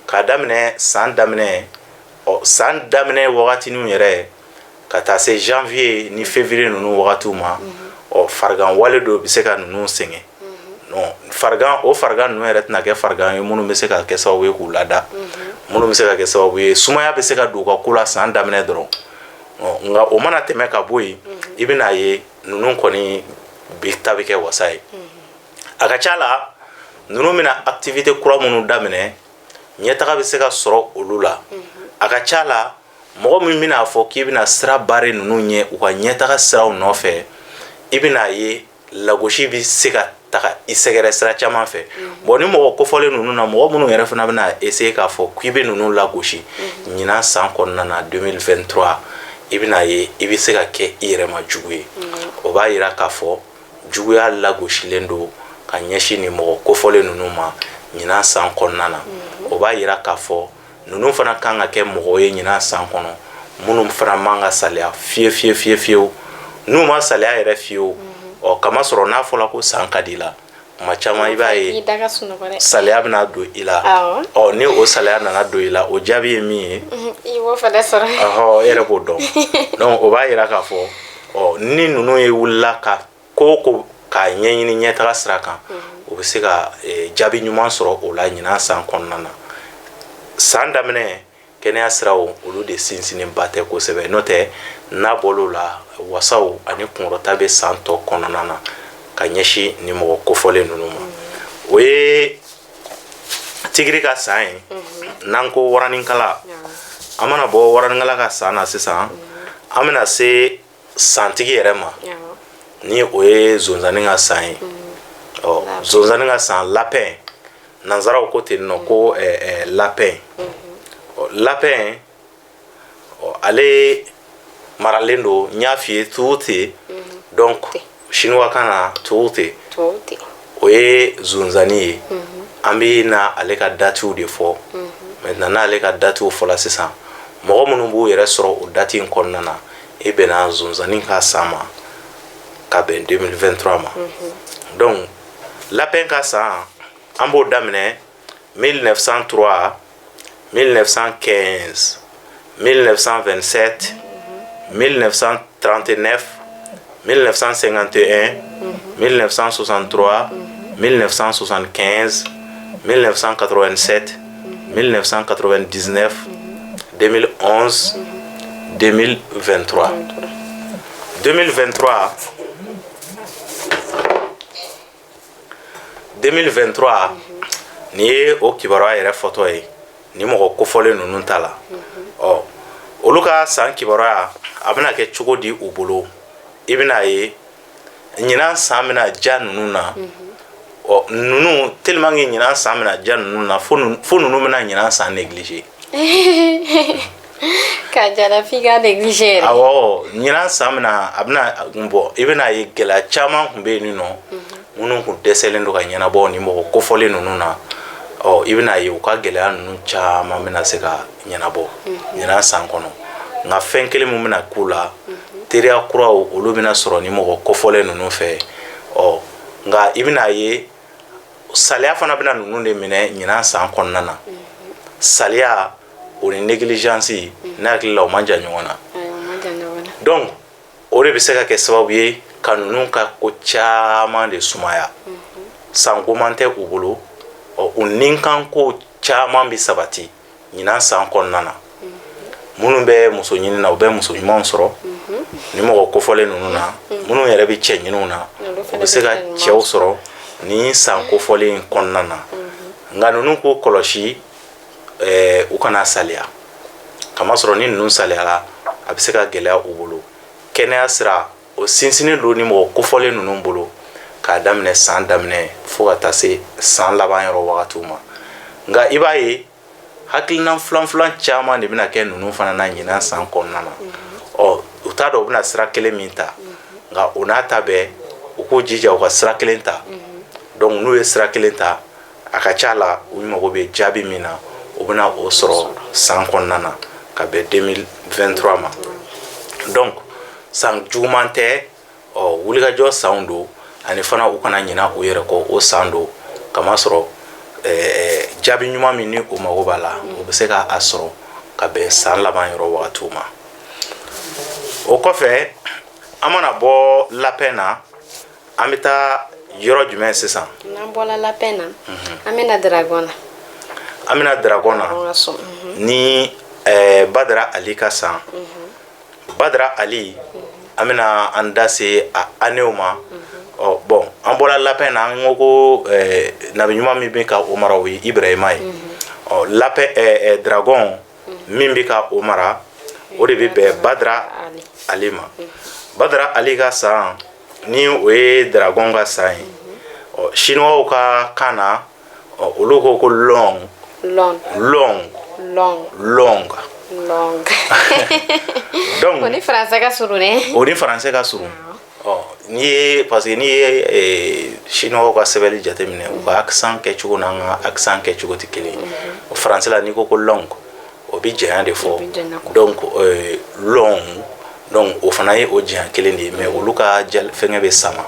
k'a daminɛ san daminɛ, ɔ san daminɛ wagatiniw yɛrɛ ka taa se janvier ni février ninnu wagatiw ma. Ɔ farigan wale dɔ bɛ se ka ninnu sɛgɛn. Non, farigan, o farigan ninnu yɛrɛ tɛna kɛ farigan ye minnu bɛ se ka kɛ sababu ye k'u lada, minnu bɛ se ka kɛ sababu ye sumaya bɛ se ka don u ka ko la san daminɛ dɔrɔn. Nka o mana tɛmɛ ka bɔ yen, i bɛna ye ninnu kɔni bi ta bɛ kɛ wasa ye. A ka ca la, ninnu bɛna activité kura minnu daminɛ, ɲɛtaga bɛ se ka sɔrɔ olu la. A ka ca la, mɔgɔ min bɛna fɔ k'i bɛna sira barrer ninnu ɲɛ u ka ɲɛtaga siraw nɔfɛ, i bɛna ye lagosi bɛ se ka taga i sɛgɛrɛ sira caman fɛ. Bon, ni mɔgɔ kofɔlen ninnu na, mɔgɔ minnu yɛrɛ fana bɛna essayer k'a fɔ k'i bɛ ninnu lagosi ɲinan san kɔnɔna na 2023, i bɛna ye i bɛ se ka kɛ i yɛrɛ ma jugu ye. O b'a yira k'a fɔ juguya lagosilen don ka ɲɛsin nin mɔgɔ kofɔlen ninnu ma ɲinan san kɔnɔna na. O b'a yira k'a fɔ ninnu fana kan ka kɛ mɔgɔ ye ɲinan san kɔnɔ minnu fana man ka saliya fiye fiye fiye fiyewu. N'u ma saliya yɛrɛ fiyewu, ɔ kamasɔrɔ n'a fɔra ko san ka di la, kuma caman i b'a ye saliya bɛna don i la. Ɔ ni o saliya nana don i la, o jaabi ye min ye, i b'o fana sɔrɔ. Ɔhɔ, e yɛrɛ b'o dɔn. Donc o b'a yira k'a fɔ, ɔ ni ninnu ye wulila ka ko o ko k'a ɲɛɲini ɲɛtaga sira kan, u bɛ se ka jaabi ɲuman sɔrɔ o la ɲinan san kɔnɔna na. San daminɛ, kɛnɛya siraw, olu de sinsinnenba tɛ kosɛbɛ. N'o tɛ, n'a bɔl'o la, wasaw ani kunkɔrɔta bɛ san tɔ kɔnɔna na ka ɲɛsin nin mɔgɔ kofɔlen ninnu ma. O ye tigiri ka san ye. N'an ko waraninkala, an mana bɔ waraninkala ka san na sisan, an bɛna se santigi yɛrɛ ma, ni o ye zonzanni ka san ye. Ɔ, zonzanni ka san, lapin, nanzaraw ko ten nɔ ko lapin. Ɔ, lapin, ɔ, ale maralen don, n y'a f'i ye, tuute. Donc chinois kan na, tuute, o ye zonzanni ye. An bɛ na ale ka datiw de fɔ maintenant. N'ale ka datiw fɔla sisan, mɔgɔ minnu b'u yɛrɛ sɔrɔ o dati in kɔnɔna na, i bɛnna zonzanni ka san ma ka bɛn 2023 ma. Donc lapin ka san, an b'o daminɛ 1903, 1915, 1927, 1939, 1951, 1963, 1975, 1987, 1999, 2011, 2023. 2023, 2023, nin ye o kibaruya yɛrɛ fɔtɔ ye ni mɔgɔ kofɔlen ninnu ta la. Ɔ, olu ka san kibaruya, a bɛna kɛ cogo di u bolo? I bɛna ye ɲinan san bɛna ja ninnu na. Ɔ, ninnu tellement que ɲinan san bɛna ja ninnu na, fo ninnu bɛna ɲinan san négliger. Ka jara f'i ka négliger yɛrɛ. Awɔ, ɲinan san bɛna, a bɛna bɔ, i bɛna ye gɛlɛya caman tun bɛ yen nɔ minnu tun dɛsɛlen don ka ɲɛnabɔ ni mɔgɔ kofɔlen ninnu na. Ɔ, i bɛna ye u ka gɛlɛya ninnu caman bɛna se ka ɲɛnabɔ ɲinan san kɔnɔ. Nka fɛn kelen min bɛna k'u la, teriya kuraw, olu bɛna sɔrɔ ni mɔgɔ kofɔlen ninnu fɛ. Ɔ, nka i bɛna ye saliya fana bɛna ninnu de minɛ ɲinan san kɔnɔna na. Saliya, o ni négligence, ne hakili la, o man jan ɲɔgɔn na. Donc o de bɛ se ka kɛ sababu ye ka ninnu ka ko caman de sumaya. San goman tɛ u bolo. Ɔ, u ninkan ko caman bɛ sabati ɲinan san kɔnɔna na. Minnu bɛ muso ɲini na, u bɛ muso ɲumanw sɔrɔ ni mɔgɔ kofɔlen ninnu na. Minnu yɛrɛ bɛ cɛ ɲiniw na, u bɛ se ka cɛw sɔrɔ ni san kofɔlen in kɔnɔna na. Nka ninnu k'u kɔlɔsi, u kana saliya, kamasɔrɔ ni ninnu saliyara, a bɛ se ka gɛlɛya u bolo. Kɛnɛya sira, o sinsinnen don ni mɔgɔ kofɔlen ninnu bolo k'a daminɛ san daminɛ fo ka taa se san laban yɔrɔ wagatiw ma. Nka i b'a ye hakilina filan filan caman de bɛna kɛ ninnu fana na ɲinan san kɔnɔna na. Ɔ, u t'a dɔn u bɛna sira kelen min ta. Nka o n'a ta bɛɛ, u k'u jija u ka sira kelen ta. Donc n'u ye sira kelen ta, a ka ca la, u mago bɛ jaabi min na, u bɛna o sɔrɔ san kɔnɔna na ka bɛn 2023 ma. Donc san juguman tɛ. Ɔ, wulikajɔ sanw don. Ani fana, u kana ɲina u yɛrɛ kɔ, o san don, kamasɔrɔ jaabi ɲuman min ni u mago b'a la, u bɛ se ka a sɔrɔ ka bɛn san laban yɔrɔ wagatiw ma. O kɔfɛ, an mana bɔ lapin na, an bɛ taa yɔrɔ jumɛn sisan? N'an bɔra lapin na, an bɛna dragon na. An bɛna dragon na ni Badara Ali ka san. Badara Ali, an bɛna an da se a années ma. Ɔ, bon, an bɔra lapin na, an ko ko nabi ɲuman min bɛ ka o mara, o ye Ibrahima ye. Ɔ, lapin, dragon min bɛ ka o mara, o de bɛ bɛn Badara Ali ma. Badara Ali ka san, ni o ye dragon ka san ye. Ɔ, chinois ka kan na, ɔ, olu ko ko long. Long. Long. Long. Long. Long. Donc o ni français ka surun dɛ. O ni français ka surun. Ɔ, n'i ye, parce que n'i ye chinois ka sɛbɛnni jateminɛ, u ka accent kɛcogo n'an ka accent kɛcogo tɛ kelen ye. O français la, n'i ko ko long, o bɛ janya de fɔ. Donc long, donc o fana ye o janya kelen de ye, mais olu ka fɛngɛ bɛ sama,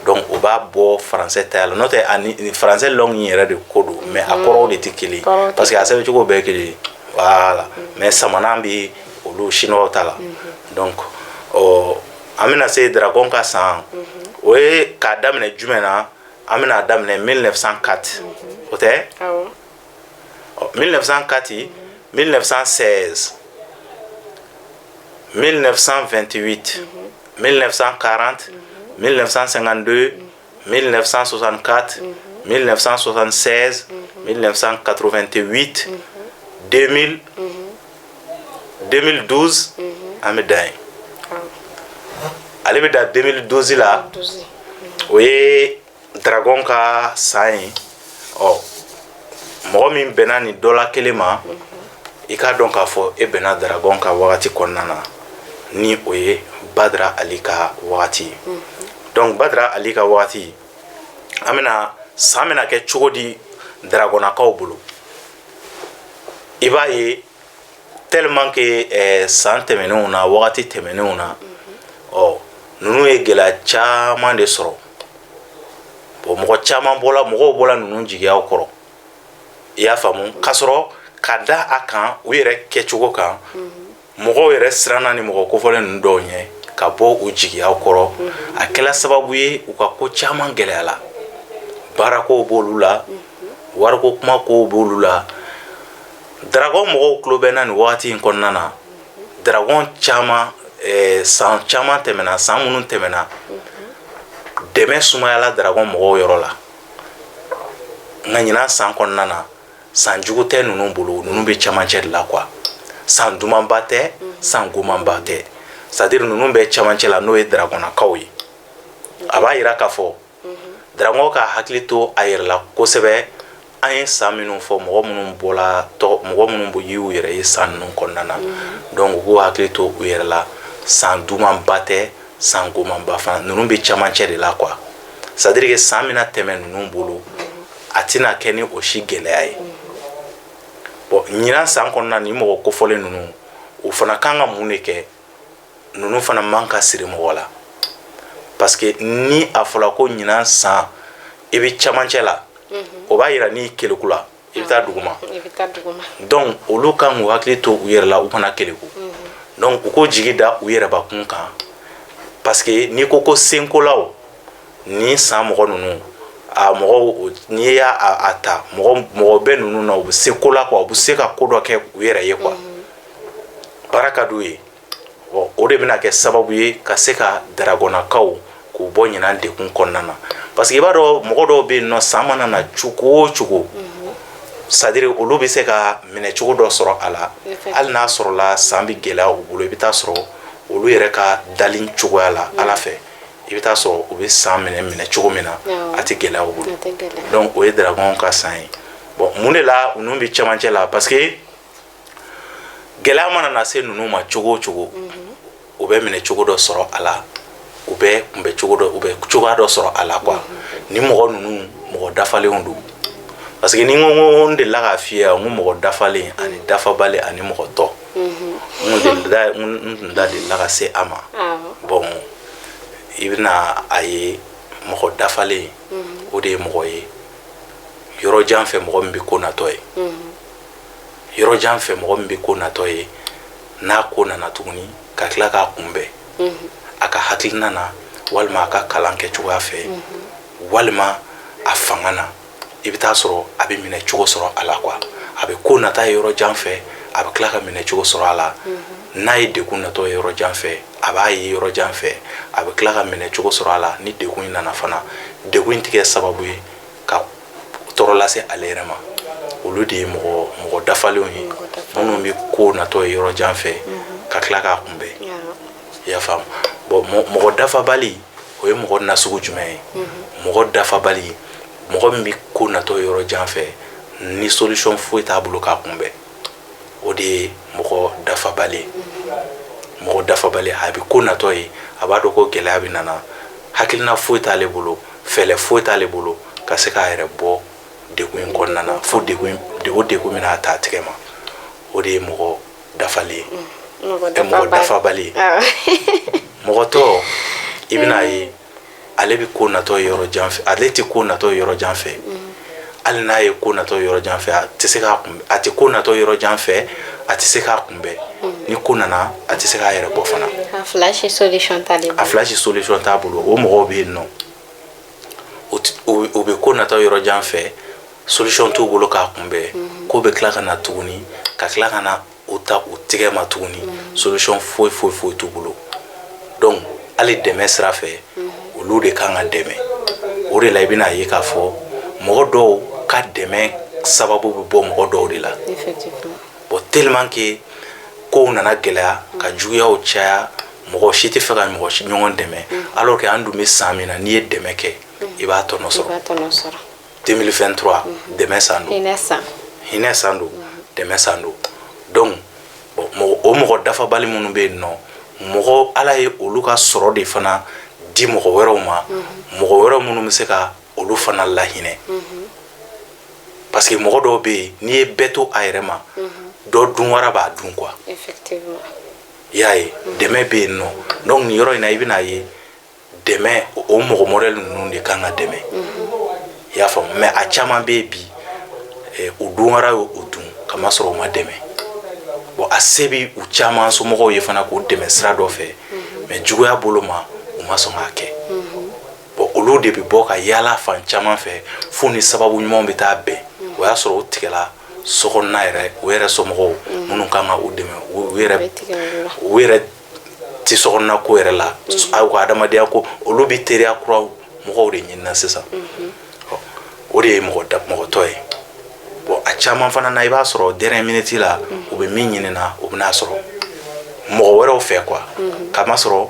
donc o b'a bɔ français ta la. N'o tɛ, ani français long in yɛrɛ de ko don, mais a kɔrɔw de tɛ kelen ye, parce que a sɛbɛncogo bɛɛ ye kelen ye, voilà. Mais samanan bɛ olu chinois ta la. Donc ɔ, an bɛna se dragon ka san. O ye k'a daminɛ jumɛn na? An bɛna daminɛ 1904, o tɛ? 1904, 1916, 1928, 1940, 1952, 1964, 1976, 1988, 2000, 2012. An bɛ dan yen. Ale bɛ dan 2012 la. O ye dragon ka san ye. Ɔ, mɔgɔ min bɛnna nin dɔ la kelen ma, i k'a dɔn k'a fɔ e bɛnna dragon ka wagati kɔnɔna na, ni o ye Badara Ali ka wagati ye. Donc Badara Ali ka wagati, an bɛna san bɛna kɛ cogo di dragonnakaw bolo? I b'a ye, tellement que san tɛmɛnenw na, wagati tɛmɛnenw na, ɔ, ninnu ye gɛlɛya caman de sɔrɔ. Bon, mɔgɔ caman bɔla, mɔgɔw bɔla ninnu jigiyaw kɔrɔ, i y'a faamu, k'a sɔrɔ ka da a kan u yɛrɛ kɛcogo kan. Mɔgɔw yɛrɛ siranna ni mɔgɔ kofɔlen ninnu dɔw ɲɛ ka bɔ u jigiyaw kɔrɔ. A kɛla sababu ye u ka ko caman gɛlɛyala. Baarakow b'olu la, wariko kuma kow b'olu la. Dragon mɔgɔw tulo bɛ na nin wagati in kɔnɔna na. Dragon caman, san caman tɛmɛna, san minnu tɛmɛna, dɛmɛ sumayala dragon mɔgɔw yɔrɔ la. Nka ɲinan san kɔnɔna na, san jugu tɛ ninnu bolo. Ninnu bɛ camancɛ de la quoi. San dumanba tɛ, san gomanba tɛ, c'est à dire ninnu bɛ camancɛ la, n'o ye dragonnakaw ye. A b'a yira k'a fɔ dragon ka hakili to a yɛrɛ la kosɛbɛ. An ye san minnu fɔ, mɔgɔ minnu bɔla tɔgɔ, mɔgɔ minnu bɔ y'u yɛrɛ ye san ninnu kɔnɔna na, donc u k'u hakili to u yɛrɛ la. San dumanba tɛ, san gomanba fana. Ninnu bɛ camancɛ de la quoi. C'est à dire que san bɛna tɛmɛ ninnu bolo, a tɛna kɛ ni o si gɛlɛya ye. Bon, ɲinan san kɔnɔna, ni mɔgɔ kofɔlen ninnu, o fana kan ka mun de kɛ? Ninnu fana man ka siri mɔgɔ la, parce que ni a fɔra ko ɲinan san i bɛ camancɛ la, o b'a yira n'i keleku la, i bɛ taa duguma. I bɛ taa duguma. Donc olu kan k'u hakili to u yɛrɛ la, u kana keleku. Donc u k'o jigi da u yɛrɛbakun kan, parce que n'i ko ko senkolaw ni san mɔgɔ ninnu, a mɔgɔw, n'i y'a a ta, mɔgɔ mɔgɔ bɛ ninnu na, u bɛ se ko la quoi, u bɛ se ka ko dɔ kɛ u yɛrɛ ye quoi. Baara ka d'u ye. Bon, o de bɛna kɛ sababu ye ka se ka dragonnakaw k'u bɔ ɲinan dekun kɔnɔna na, parce que i b'a dɔn, mɔgɔ dɔw bɛ yen nɔ, san mana na cogo o cogo, c'est à dire olu bɛ se ka minɛ cogo dɔ sɔrɔ a la. Hali n'a sɔrɔla san bɛ gɛlɛya u bolo, i bɛ taa sɔrɔ olu yɛrɛ ka dali cogoya la Ala fɛ, i bɛ taa sɔrɔ u bɛ san minɛ minɛ cogo min na, a tɛ gɛlɛya u bolo. Donc o ye dragon ka san ye. Bon, mun de la ninnu bɛ cɛmancɛ la? Parce que gɛlɛya mana na se ninnu ma cogo o cogo, u bɛ minɛ cogo dɔ sɔrɔ a la, u bɛ kunbɛ cogo dɔ, u bɛ cogoya dɔ sɔrɔ a la quoi. Ni mɔgɔ ninnu, mɔgɔ dafalenw don, parce que ni n ko n delila k'a f'i ye, n ko mɔgɔ dafalen ani dafabali ani mɔgɔ tɔ, n tun da delila ka se a ma. Bon, i bɛna a ye, mɔgɔ dafalen, o de ye mɔgɔ ye yɔrɔ jan fɛ, mɔgɔ min bɛ ko natɔ ye yɔrɔ jan fɛ, mɔgɔ min bɛ ko natɔ ye, n'a ko nana tuguni ka tila k'a kunbɛn a ka hakilina na, walima a ka kalan kɛ cogoya fɛ, walima a fanga na, i bɛ taa sɔrɔ a bɛ minɛ cogo sɔrɔ a la quoi. A bɛ ko nata ye yɔrɔ jan fɛ, a bɛ tila ka minɛ cogo sɔrɔ a la. N'a ye dekun natɔ ye yɔrɔ jan fɛ, a b'a ye yɔrɔ jan fɛ, a bɛ tila ka minɛ cogo sɔrɔ a la. Ni dekun in nana fana, dekun in tɛ kɛ sababu ye ka tɔɔrɔ lase ale yɛrɛ ma. Olu de ye mɔgɔ dafalenw ye, minnu bɛ ko natɔ ye yɔrɔ jan fɛ ka tila k'a kunbɛn, i y'a faamu. Bon, mɔgɔ dafabali, o ye mɔgɔ nasugu jumɛn ye? Mɔgɔ dafabali, mɔgɔ min bɛ ko natɔ yɔrɔ jan fɛ, ni solution foyi t'a bolo k'a kunbɛn, o de ye mɔgɔ dafabali ye. Mɔgɔ dafabali, a bɛ ko natɔ ye, a b'a dɔn ko gɛlɛya bɛ nana, hakilina foyi t'ale bolo, fɛɛrɛ foyi t'ale bolo ka se k'a yɛrɛ bɔ degun in kɔnɔna na, fo degun o degun bɛna ta a tigɛ ma, o de ye mɔgɔ dafalen ye, mɔgɔ dafabali ye. Mɔgɔ tɔ, i bɛna ye, ale bɛ ko natɔ yɔrɔ jan fɛ, ale tɛ ko natɔ yɔrɔ jan fɛ. Hali n'a ye ko natɔ yɔrɔ jan fɛ, a tɛ se k'a kun, a tɛ ko natɔ yɔrɔ jan fɛ, a tɛ tɛ se k'a kunbɛn. Ni ko nana, a tɛ se k'a yɛrɛ bɔ fana. A fila si solution t'ale bolo. A fila si solution t'a bolo. O mɔgɔw bɛ yen nɔ, o bɛ ko nata yɔrɔ jan fɛ, solution t'u bolo k'a kunbɛn. Ko bɛ tila ka na tuguni, ka tila ka na o ta u tigɛ ma tuguni, solution foyi foyi foyi t'u bolo. Donc hali dɛmɛ sira fɛ, olu de kan ka dɛmɛ. O de la i bɛna ye k'a fɔ mɔgɔ dɔw ka dɛmɛ sababu bɛ bɔ mɔgɔ dɔw de la. Bon, tellement que kow nana gɛlɛya ka juguyaw caya, mɔgɔ si tɛ fɛ ka mɔgɔ si ɲɔgɔn dɛmɛ, alors que an dun bɛ san min na, n'i ye dɛmɛ kɛ, i b'a tɔnɔ I sɔrɔ. b'a tɔnɔ sɔrɔ. 2023, dɛmɛ san don. Hinɛ san. Hinɛ san don, dɛmɛ san don. Donc bon, mɔgɔ o mɔgɔ dafabali minnu bɛ yen nɔ, mɔgɔ Ala ye olu ka sɔrɔ de fana di mɔgɔ wɛrɛw ma, mɔgɔ wɛrɛw minnu bɛ se ka olu fana lahinɛ, parce que mɔgɔ dɔw bɛ yen, n'i ye bɛɛ to a yɛrɛ ma, dɔ dun wara b'a dun quoi. I y'a ye, dɛmɛ bɛ yen nɔ. Donc nin yɔrɔ in na, i bɛna ye dɛmɛ, o mɔgɔ modèle ninnu de kan ka dɛmɛ, i y'a faamu. Mais a caman bɛ yen bi, u dun wara y'o dun, kamasɔrɔ u ma dɛmɛ. Bon, a se bɛ u caman somɔgɔw ye fana k'u dɛmɛ sira dɔ fɛ, mais juguya bolo ma, u ma sɔn k'a kɛ. Bon, olu de bɛ bɔ ka yaala fan caman fɛ fo ni sababu ɲumanw bɛ taa bɛn. O y'a sɔrɔ o tigɛla sokɔnɔna yɛrɛ, o yɛrɛ somɔgɔw minnu kan ka u dɛmɛ, u yɛrɛ A bɛ tigɛ olu la. U yɛrɛ ti sokɔnɔna ko yɛrɛ la, aw ka adamadenya ko, olu bɛ teriya kuraw mɔgɔw de ɲinina sisan. Ɔ, o de ye mɔgɔ da mɔgɔ tɔ ye. Bon, a caman fana na, i b'a sɔrɔ dernière minute la, u bɛ min ɲini na, u bɛna sɔrɔ mɔgɔ wɛrɛw fɛ quoi, kamasɔrɔ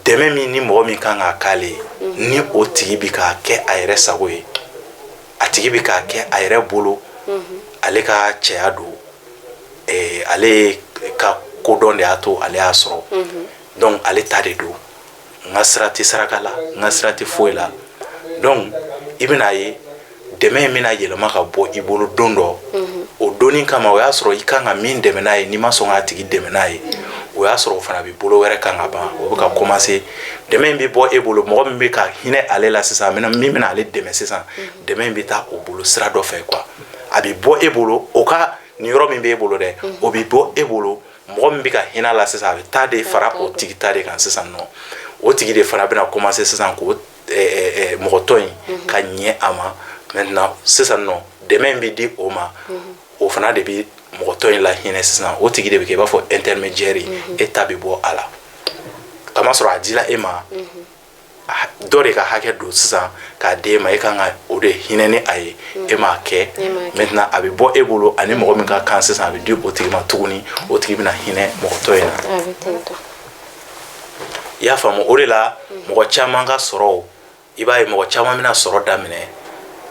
dɛmɛ min ni mɔgɔ min kan k'a k'ale ye, ni o tigi bi k'a kɛ a yɛrɛ sago ye, a tigi bi k'a kɛ a yɛrɛ bolo, ale ka cɛya don, ale ka kodɔn de y'a to ale y'a sɔrɔ. Donc ale ta de don, n ka sira tɛ saraka la, n ka sira tɛ foyi la. Donc i bɛna ye dɛmɛ in bɛna yɛlɛma ka bɔ i bolo don dɔ. O donni kama, o y'a sɔrɔ i kan ka min dɛmɛ n'a ye, n'i ma sɔn k'a tigi dɛmɛ n'a ye, o y'a sɔrɔ o fana bɛ bolo wɛrɛ kan ka ban. O bɛ ka commencer, dɛmɛ in bɛ bɔ e bolo, mɔgɔ min bɛ ka hinɛ ale la sisan, min bɛna ale dɛmɛ sisan, dɛmɛ in bɛ taa o bolo sira dɔ fɛ quoi. A bɛ bɔ e bolo, o ka nin yɔrɔ min bɛ e bolo dɛ, o bɛ bɔ e bolo, mɔgɔ min bɛ ka hinɛ a la sisan, a bɛ taa de fara o tigi ta de kan sisan nɔ. O tigi de fana bɛna commencer sisan k'o mɔgɔ tɔ in ka ɲɛ a ma. Maintenant sisan nɔ, dɛmɛ in bɛ di o ma, o fana de bɛ mɔgɔ tɔ in la hinɛ sisan. O tigi de bɛ kɛ i b'a fɔ intermédiaire ye, e ta bɛ bɔ a la, kamasɔrɔ a dila e ma, dɔ de ka hakɛ don sisan k'a d'e ma, e kan ka o de hinɛ ni a ye, e m'a kɛ. E m'a kɛ. Maintenant a bɛ bɔ e bolo, ani mɔgɔ min ka kan sisan, a bɛ di o tigi ma tuguni, o tigi bɛna hinɛ mɔgɔ tɔ in na. A bɛ ten tɔ. I y'a faamu? O de la mɔgɔ caman ka sɔrɔ, i b'a ye mɔgɔ caman bɛna sɔrɔ daminɛ,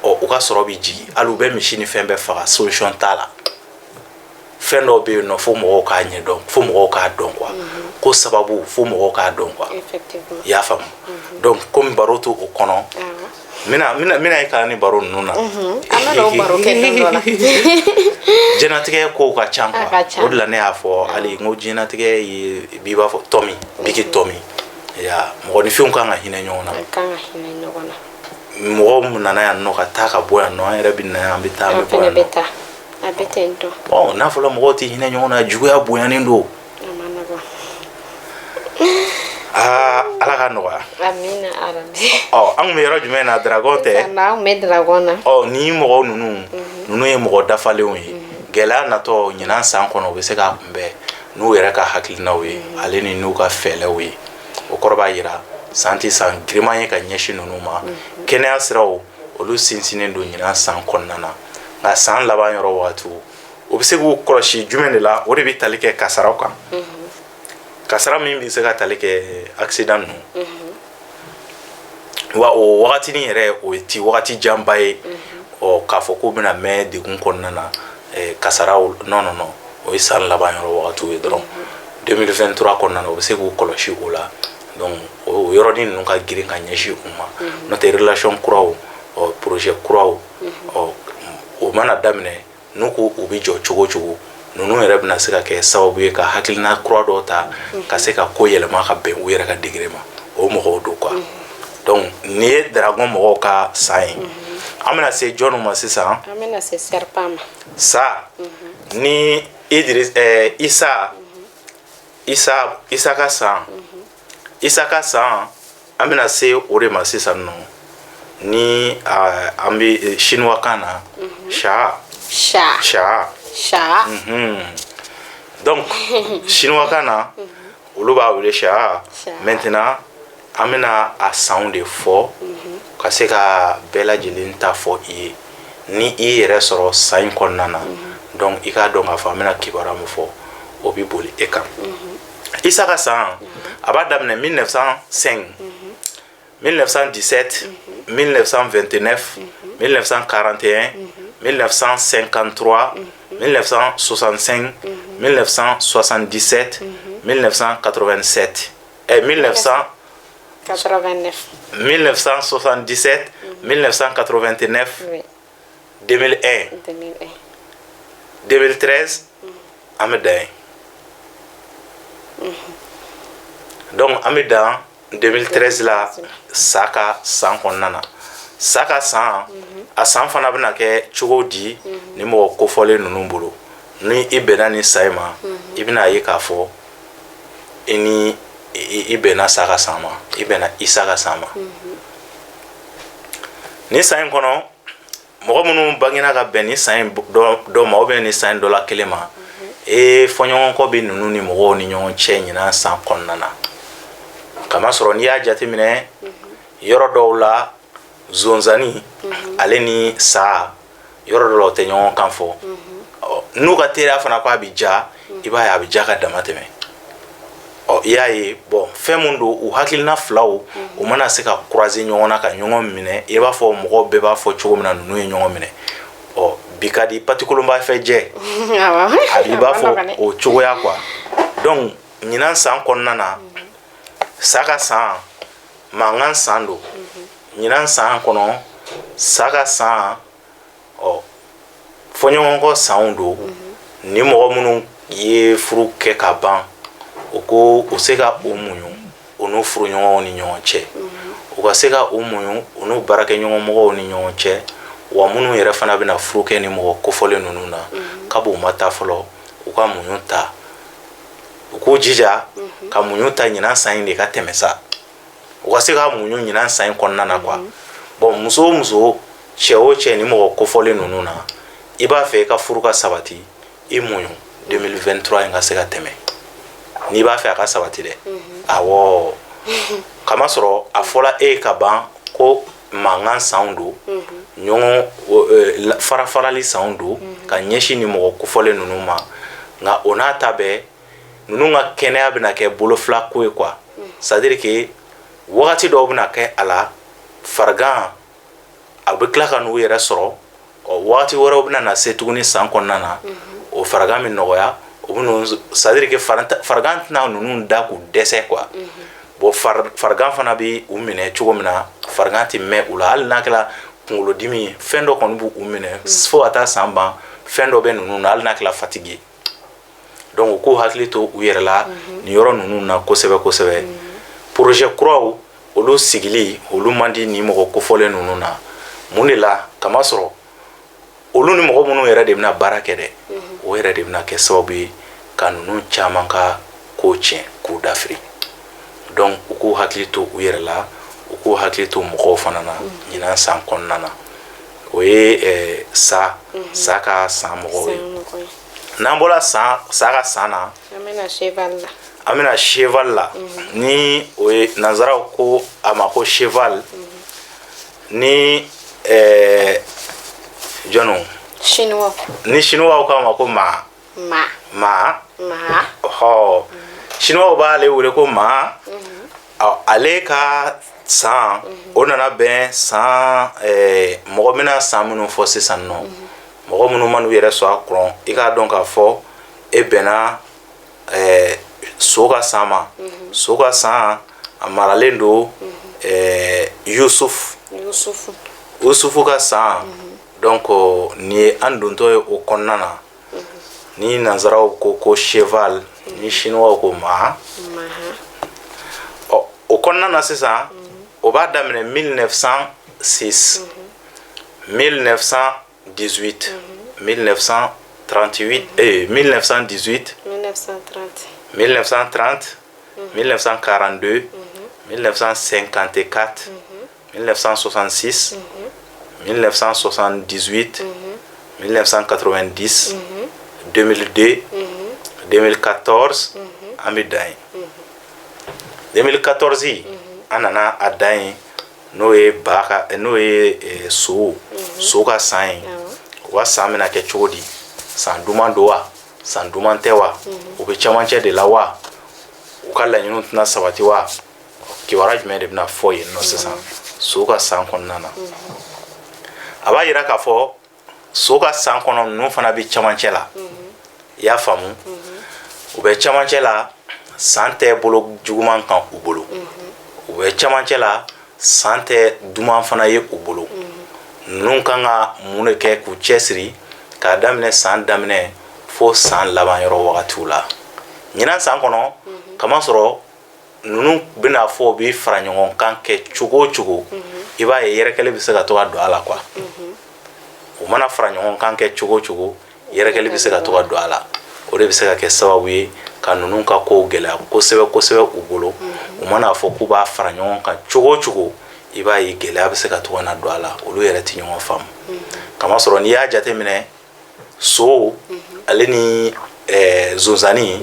ɔ, u ka sɔrɔ bɛ jigin, hali u bɛ misi ni fɛn bɛɛ faga, solution t'a la. Fɛn dɔw bɛ yen nɔ, fo mɔgɔw k'a ɲɛdɔn, fo mɔgɔw k'a dɔn quoi, ko sababu, fo mɔgɔw k'a dɔn quoi. I y'a faamu? Donc komi baro to o kɔnɔ, n bɛna e kalan ni baro ninnu na. An bɛna o baro kɛ don dɔ la. Diɲɛnatigɛ kow ka ca A ka quoi. ca. O de la ne y'a fɔ hali n ko diɲɛnatigɛ ye b'i b'a fɔ tɔmi biki tɔmi ya, mɔgɔninfinw kan ka hinɛ ɲɔgɔn na. An kan ka hinɛ ɲɔgɔn na. Mɔgɔw mun nana yan nɔ ka taa ka bɔ yan nɔ, an yɛrɛ bɛ na yan, an bɛ taa, an An bɛ bɔ fɛnɛ yan bɛ nɔ. taa, a bɛ ten tɔ. Bon, n'a fɔra mɔgɔw tɛ hinɛ ɲɔgɔn na, juguya bonyanen don. A ma nɔgɔn. Aa, Ala ka nɔgɔya. Amina arabi. Ɔ, an kun bɛ yɔrɔ jumɛn na? Dragon tɛ? Sisan an kun bɛ dragon na. Ɔ, ni mɔgɔw ninnu ye mɔgɔ dafalenw ye, gɛlɛya natɔ ɲinan san kɔnɔ, u bɛ se k'a kunbɛn n'u yɛrɛ ka hakilinaw ye, ale ni n'u ka fɛɛrɛw ye. O kɔrɔ b'a yira san tɛ san giriman ye ka ɲɛsin ninnu ma. Kɛnɛya siraw, olu sinsinnen don ɲinan san kɔnɔna na, nka san laban yɔrɔ wagatiw, o bɛ se k'u kɔlɔsi jumɛn de la? O de bɛ tali kɛ kasaraw kan, kasara min bɛ se ka tali kɛ accident ninnu wa. O wagatinin yɛrɛ, o ti wagati janba ye. Ɔ, k'a fɔ k'u bɛna mɛn degun kɔnɔna na, kasaraw, non, non, non, o ye san laban yɔrɔ wagatiw ye dɔrɔn. 2023 kɔnɔna na, o bɛ se k'u kɔlɔsi o la. Donc o yɔrɔnin ninnu ka girin ka ɲɛsin u ma. N'o tɛ, relation kuraw, ɔ, projet kuraw, ɔ, o mana daminɛ, n'u ko u bɛ jɔ cogo o cogo, ninnu yɛrɛ bɛna se ka kɛ sababu ye ka hakilina kura dɔw ta ka se ka ko yɛlɛma ka bɛn u yɛrɛ ka degré ma. O mɔgɔw don quoi. Donc nin ye dragon mɔgɔw ka san ye. An bɛna se jɔnniw ma sisan? An bɛna se serpent ma. Sa ni Idris, Isa, Isa, Isa ka san, Isa ka san, an bɛna se o de ma sisan nɔ. Ni an bɛ chinois kan na, sha. Sha. Sha. Sha. Donc chinois kan na, olu b'a wele sha. Maintenant an bɛna a sanw de fɔ ka se ka bɛɛ lajɛlen ta fɔ i ye. Ni i yɛrɛ sɔrɔ san in kɔnɔna na, donc i k'a dɔn k'a fɔ an bɛna kibaruya min fɔ, o bɛ boli e kan. Isa ka san, a b'a daminɛ 1905, 1917, 1929, 1941, 1953, 1965, 1977, 1987 et 1989. 1977, 1989, 2001, 2001. 2013, an bɛ dan yen. Donc an bɛ dan 2013 la. Sa ka san kɔnɔna na, sa ka san, a san fana bɛna kɛ cogo di ni mɔgɔ kofɔlen ninnu bolo? Ni i bɛnna ni sa in ma, i bɛna ye k'a fɔ i ni i bɛnna sa ka san ma, i bɛnna Isa ka san ma. Ni san in kɔnɔ, mɔgɔ minnu bangena ka bɛn ni san in dɔ ma, ou bien ni san in dɔ la kelen ma, e fɔɲɔgɔnkɔ bɛ ninnu ni mɔgɔw ni ɲɔgɔn cɛ ɲinan san kɔnɔna na. Kamasɔrɔ n'i y'a jateminɛ, yɔrɔ dɔw la, zonzani ale ni sa, yɔrɔ dɔw la, o tɛ ɲɔgɔn kan fɔ. N'u ka teriya fana ko a bɛ ja, i b'a ye a bɛ ja ka dama tɛmɛ. Ɔ, i y'a ye, bɔn, fɛn mun don, u hakilina filaw u mana se ka croiser ɲɔgɔn na ka ɲɔgɔn minɛ, i b'a fɔ mɔgɔw bɛɛ b'a fɔ cogo min na, ninnu ye ɲɔgɔn minɛ. Ɔ, bi ka di patikolonba fɛ jɛ, a b'i b'a fɔ o cogoya quoi. Donc ɲinan san kɔnɔna na, sa ka san, mankan san don. Ɲinan san kɔnɔ, sa ka san, ɔ, fɔɲɔgɔnkɔ sanw don. Ni mɔgɔ minnu ye furu kɛ ka ban, o ko u se ka o muɲu u n'u furuɲɔgɔnw ni ɲɔgɔn cɛ, u ka se ka o muɲu u n'u baarakɛɲɔgɔnmɔgɔw ni ɲɔgɔn cɛ. Wa minnu yɛrɛ fana bɛna furu kɛ ni mɔgɔ kofɔlen ninnu na, kab'u ma taa fɔlɔ, u ka muɲu ta, u k'u jija ka muɲu ta ɲinan san in de ka tɛmɛ sa, u ka se ka muɲu ɲinan san in kɔnɔna na quoi. Bon, muso o muso, cɛ o cɛ, ni mɔgɔ kofɔlen ninnu na, i b'a fɛ i ka furu ka sabati, i muɲu 2023 in ka se ka tɛmɛ, n'i b'a fɛ a ka sabati dɛ. Awɔ, kamasɔrɔ a fɔla e ye ka ban ko mankan sanw don, ɲɔgɔn fara farali sanw don ka ɲɛsin ni mɔgɔ kofɔlen ninnu ma. Nka o n'a ta bɛɛ, ninnu ka kɛnɛya bɛna kɛ bolofila ko ye quoi. C'est à dire que wagati dɔw bɛna kɛ a la, farigan a bɛ tila ka n'u yɛrɛ sɔrɔ. Ɔ, wagati wɛrɛw bɛna na se tuguni san kɔnɔna na, o farigan bɛ nɔgɔya. O bɛ, c'est à dire que farigan tɛna ninnu da k'u dɛsɛ quoi. Bon, farigan fana bɛ u minɛ cogo min na, farigan tɛ mɛn u la. Hali n'a kɛra kunkolodimi ye, fɛn dɔ kɔni b'u minɛ fo ka taa san ban. Fɛn dɔ bɛ ninnu na, hali n'a kɛra fatigue ye. Donc u k'u hakili to u yɛrɛ la nin yɔrɔ ninnu na kosɛbɛ kosɛbɛ. Projet kuraw, olu sigili, olu man di nin mɔgɔ kofɔlen ninnu na. Mun de la? Kamasɔrɔ olu ni mɔgɔ minnu yɛrɛ de bɛna baara kɛ dɛ, o yɛrɛ de bɛna kɛ sababu ye ka ninnu caman ka ko tiɲɛ k'u dafiri. Donc u k'u hakili to u yɛrɛ la, u k'u hakili to mɔgɔw fana na ɲinan san kɔnɔna na. O ye sa ka san mɔgɔw ye. N'an bɔra san, sa ka san na, an bɛna cheval la. An bɛna cheval la. Ni o ye nanzaraw ko a ma ko cheval, ni jɔnw? Chinois. Ni chinois k'a ma ko ma. Ma. Ma. Ma. Ɔhɔ, chinois b'ale wele ko ma. Ale ka san, o nana bɛn san mɔgɔ bɛna san minnu fɔ sisan nɔ, mɔgɔ minnu man'u yɛrɛ sɔrɔ a kɔnɔ, i k'a dɔn k'a fɔ e bɛnna so ka san ma. So ka san, a maralen don Yusuf. Yusufu. Yusufu ka san. Donc nin ye an dontɔ ye o kɔnɔna na. Ni nanzaraw ko ko cheval, ni chinois ko ma. Ɔ, o kɔnɔna na sisan, o b'a daminɛ 1906, 1918, 19 38, 1918, 1930, 1930, 1942, 1954, 1966, 1978, 1990, 2002, 2014. An bɛ dan yen. 2014, an nana a dan yen, n'o ye ba ka, n'o ye so ka san ye. U ka san bɛna kɛ cogo di? San duman don wa, san duman tɛ wa? U bɛ cɛmancɛ de la wa? U ka laɲiniw tɛna sabati wa? Kibaruya jumɛn de bɛna fɔ yen nɔ sisan so ka san kɔnɔna na? A b'a yira k'a fɔ so ka san kɔnɔ, ninnu fana bɛ cɛmancɛ la. I y'a faamu, u bɛ cɛmancɛ la, san tɛ bolo juguman kan u bolo. U bɛ cɛmancɛ la, san tɛ duman fana ye u bolo. Ninnu kan ka mun de kɛ k'u cɛsiri k'a daminɛ san daminɛ fo san laban yɔrɔ wagatiw la ɲinan san kɔnɔ? Kamasɔrɔ ninnu bɛna fɔ u bɛ fara ɲɔgɔn kan kɛ cogo o cogo, i b'a ye yɛrɛkɛli bɛ se ka to ka don a la quoi. U mana fara ɲɔgɔn kan kɛ cogo o cogo, yɛrɛkɛli bɛ se ka to ka don a la. O de bɛ se ka kɛ sababu ye ka ninnu ka kow gɛlɛya kosɛbɛ kosɛbɛ u bolo. U mana fɔ k'u b'a fara ɲɔgɔn kan cogo o cogo, i b'a ye gɛlɛya bɛ se ka to ka na don a la, olu yɛrɛ tɛ ɲɔgɔn faamu. Kamasɔrɔ n'i y'a jateminɛ, so ale ni zonzani,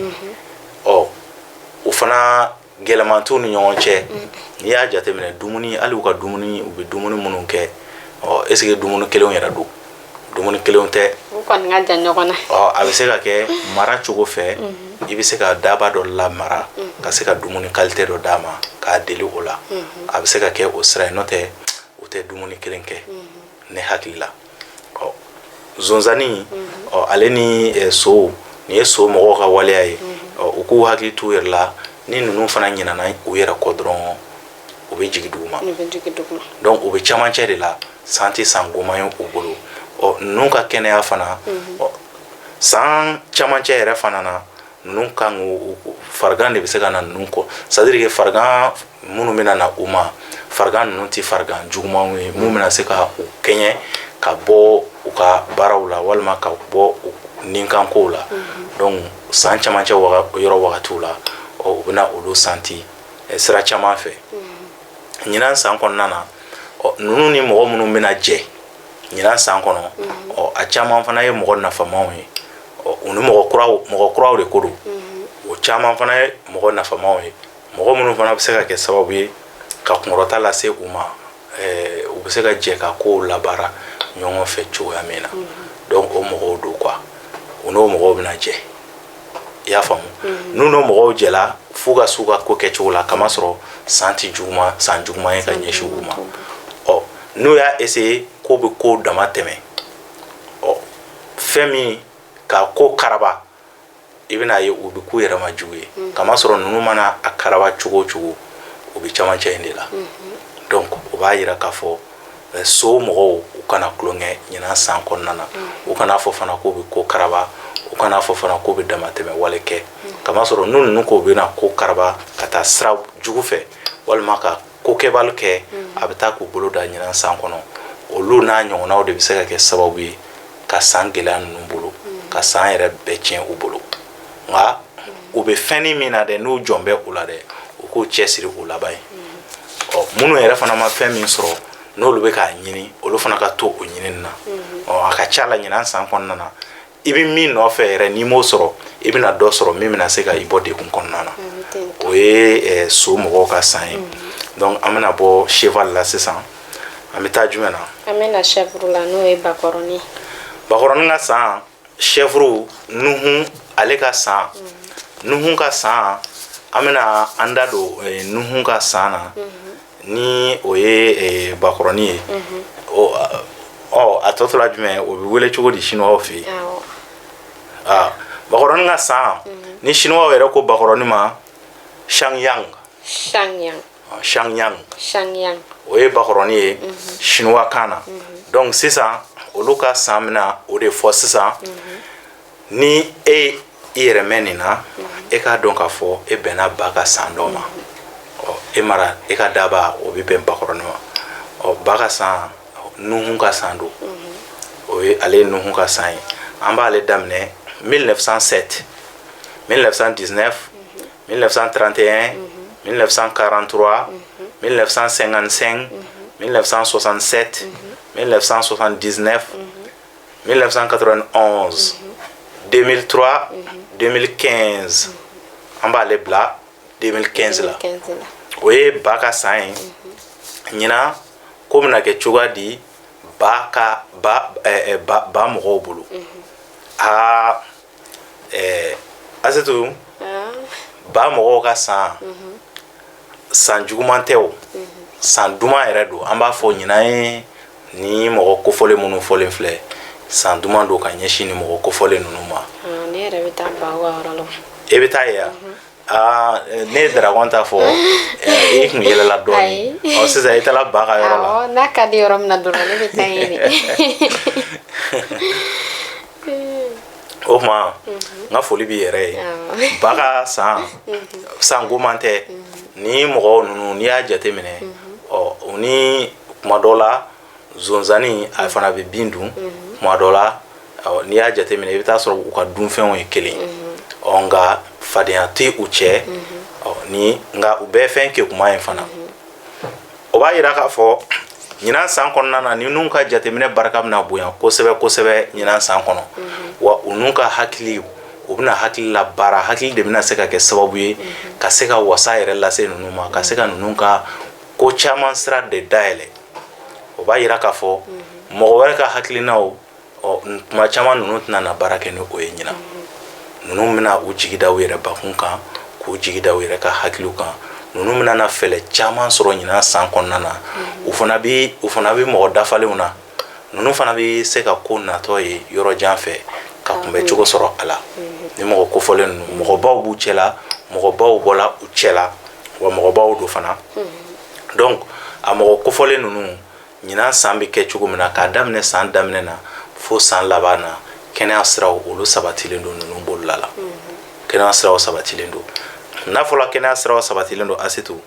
ɔ, o fana gɛlɛman t'u ni ɲɔgɔn cɛ. N'i y'a jateminɛ, dumuni, hali u ka dumuni, u bɛ dumuni minnu kɛ, ɔ, est ce que dumuni kelenw yɛrɛ don? Dumuni kelenw tɛ. U kɔni ka jan ɲɔgɔn na. Ɔ, a bɛ se ka kɛ mara cogo fɛ, i bɛ se ka daba dɔ lamara ka se ka dumuni qualité dɔ d'a ma k'a deli o la. A bɛ se ka kɛ o sira ye, n'o tɛ u tɛ dumuni kelen kɛ ne hakili la. Ɔ, zonzani, ɔ, ale ni so, nin ye so mɔgɔw ka waleya ye. Ɔ, u k'u hakili t'u yɛrɛ la. Ni ninnu fana ɲinana u yɛrɛ kɔ dɔrɔn, u bɛ jigin duguma. U bɛ jigin duguma. Donc u bɛ cɛmancɛ de la, san tɛ san goman ye u bolo. Ɔ, ninnu ka kɛnɛya fana, ɔ, san camancɛ yɛrɛ fana na, ninnu kan k'u farigan de bɛ se ka na ninnu kɔ. C'est à dire que farigan minnu bɛna na u ma, farigan ninnu tɛ farigan jugumanw ye mun bɛna se ka u kɛɲɛ ka bɔ u ka baaraw la walima ka bɔ u ninkankow la. Donc san camancɛ yɔrɔ wagatiw la, ɔ, u bɛna olu santi sira caman fɛ ɲinan san kɔnɔna na. Ɔ, ninnu ni mɔgɔ minnu bɛna jɛ ɲinan san kɔnɔ, ɔ, a caman fana ye mɔgɔ nafamaw ye. Ɔ, u ni mɔgɔ kuraw de ko don. O caman fana ye mɔgɔ nafamaw ye, mɔgɔ minnu fana bɛ se ka kɛ sababu ye ka kunkɔrɔta lase u ma. U bɛ se ka jɛ ka kow labaara ɲɔgɔn fɛ cogoya min na. Donc o mɔgɔw don quoi, u n'o mɔgɔw bɛna jɛ. I y'a faamu, n'u n'o mɔgɔw jɛla f'u ka s'u ka ko kɛcogo la, kamasɔrɔ san tɛ juguman, san juguman ye ka ɲɛsin u ma. Ɔ, n'u y'a essayer k'o bɛ ko dama tɛmɛ, ɔ, fɛn min ka ko karaba, i bɛna ye u bɛ k'u yɛrɛ ma jugu ye. Kamasɔrɔ ninnu mana a karaba cogo o cogo, u bɛ cɛmancɛ in de la. Donc o b'a yira k'a fɔ so mɔgɔw, u kana tulonkɛ ɲinan san kɔnɔna na. U kana fɔ fana k'u bɛ ko karaba, u kana fɔ fana k'u bɛ damatɛmɛ wale kɛ. Kamasɔrɔ n'u ninnu ko bɛna ko karaba ka taa sira jugu fɛ walima ka ko kɛbali kɛ, a bɛ taa k'u bolo da ɲinan san kɔnɔ. Olu n'a ɲɔgɔnnaw de bɛ se ka kɛ sababu ye ka san gɛlɛya ninnu bolo, ka san yɛrɛ bɛɛ tiɲɛ u bolo. Nka u bɛ fɛnnin min na dɛ, n'u jɔn bɛ u la dɛ, u k'u cɛsiri o laban ye. Ɔ, minnu yɛrɛ fana ma fɛn min sɔrɔ, n'olu bɛ k'a ɲini, olu fana ka to o ɲinini na. Ɔ, a ka ca la, ɲinan san kɔnɔna na, i bɛ min nɔfɛ yɛrɛ, n'i m'o sɔrɔ, i bɛna dɔ sɔrɔ min bɛna se ka i bɔ degun kɔnɔna na. O ye so mɔgɔw ka san ye. Donc an bɛna bɔ cheval la sisan, an bɛ taa jumɛn na? An bɛna chèvre la, n'o ye bakɔrɔni. Bakɔrɔni ka san, chèvre, Nuhun ale ka san, Nuhun ka san. An bɛna an da don Nuhun ka san na, ni o ye bakɔrɔni ye. Ɔ, a tɔ tora jumɛn? O bɛ wele cogo di chinois fɛ yen? Aa, bakɔrɔni ka san, ni chinois yɛrɛ ko bakɔrɔni ma Shangyang. Shangyang. Shangyang. Shangyang. O ye bakɔrɔni ye chinois kan na. Donc sisan olu ka san bɛna o de fɔ sisan. Ni e i yɛrɛ mɛn nin na, e k'a dɔn k'a fɔ e bɛnna ba ka san dɔ ma. Ɔ, e mara e ka daba, o bɛ bɛn bakɔrɔni ma. Ɔ, ba ka san, Nuhun ka san don. O ye ale ye Nuhun ka san ye. An b'ale daminɛ 1907, 1919, 1931, 1943, 1955, 1967, 1979, 1991, 2003, 2015. An b'ale bila 2015 la. O ye ba ka san ye. Ɲinan ko bɛna kɛ cogoya di ba ka ba ba ba mɔgɔw bolo? Aa, Asetu, ba mɔgɔw ka san, san juguman tɛ o, san duman yɛrɛ don. An b'a fɔ ɲinan ye ni mɔgɔ kofɔlen minnu fɔlen filɛ, san duman don ka ɲɛsin ni mɔgɔ kofɔlen ninnu ma. Ne yɛrɛ bɛ taa ba ka yɔrɔ la. E bɛ taa yen wa? Aa, ne ye dragon ta fɔ, e kun yɛlɛla dɔɔni. Ɔ, sisan i taara ba ka yɔrɔ la. Awɔ, n'a ka di yɔrɔ min na dɔrɔn, ne bɛ taa yen de. O tuma n ka foli b'i yɛrɛ ye. Ba ka san, san goman tɛ. Ni mɔgɔw ninnu, n'i y'a jateminɛ, ɔ, u ni kuma dɔ la zonzani, a fana bɛ bin dun kuma dɔ la. N'i y'a jateminɛ, i bɛ taa sɔrɔ u ka dunfɛnw ye kelen. Ɔ, nka fadenya tɛ u cɛ. Ɔ, ni nka u bɛɛ fɛn kekuma ye fana. O b'a yira k'a fɔ ɲinan san kɔnɔna na, ninnu ka jateminɛ barika bɛna bonya kosɛbɛ kosɛbɛ ɲinan san kɔnɔ. Wa u n'u ka hakili, u bɛna hakili la baara, hakili de bɛna se ka kɛ sababu ye ka se ka wasa yɛrɛ lase ninnu ma, ka se ka ninnu ka ko caman sira de dayɛlɛ. O b'a yira k'a fɔ mɔgɔ wɛrɛ ka hakilinaw, ɔ, tuma caman ninnu tɛna na baara kɛ ni o ye ɲinan. Ninnu bɛna u jigi da u yɛrɛ bakun kan, k'u jigi da u yɛrɛ ka hakiliw kan. Ninnu bɛna na fɛɛrɛ caman sɔrɔ ɲinan san kɔnɔna na. U fana bɛ mɔgɔ dafalenw na. Ninnu fana bɛ se ka ko natɔ ye yɔrɔ jan fɛ ka kunbɛ cogo sɔrɔ a la. Ni mɔgɔ kofɔlen ninnu, mɔgɔbaw b'u cɛ la, mɔgɔbaw bɔla u cɛ la, wa mɔgɔbaw don fana. Donc a mɔgɔ kofɔlen ninnu, ɲinan san bɛ kɛ cogo min na, k'a daminɛ san daminɛ na fo san laban na, kɛnɛya siraw, olu sabatilen don ninnu bolola la. Kɛnɛya siraw sabatilen don. N'a fɔra kɛnɛya siraw sabatilen don, Asetu,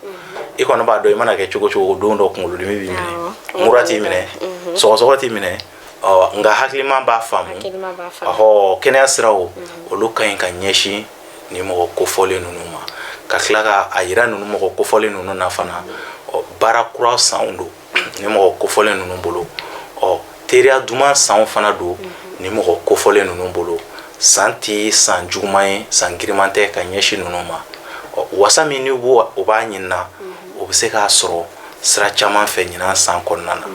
i kɔni b'a dɔn, i mana kɛ cogo cogo, don dɔ kunkolodimi b'i minɛ, mura t'i minɛ, sɔgɔsɔgɔ t'i minɛ. Ɔ, nka hakiliman b'a faamu. Ɔhɔ, kɛnɛya siraw, olu ka ɲi ka ɲɛsin ni mɔgɔ kofɔlen ninnu ma. Ka tila ka a yira ninnu mɔgɔ kofɔlen ninnu na fana, ɔ, baara kura sanw don ni mɔgɔ kofɔlen ninnu bolo. Ɔ, teriya duman sanw fana don ni mɔgɔ kofɔlen ninnu bolo. San tɛ san juguman ye, san giriman tɛ ka ɲɛsin ninnu ma. Ɔ, wasa min ni b'o o b'a ɲinina, o bɛ se k'a sɔrɔ sira caman fɛ ɲinan san kɔnɔna na.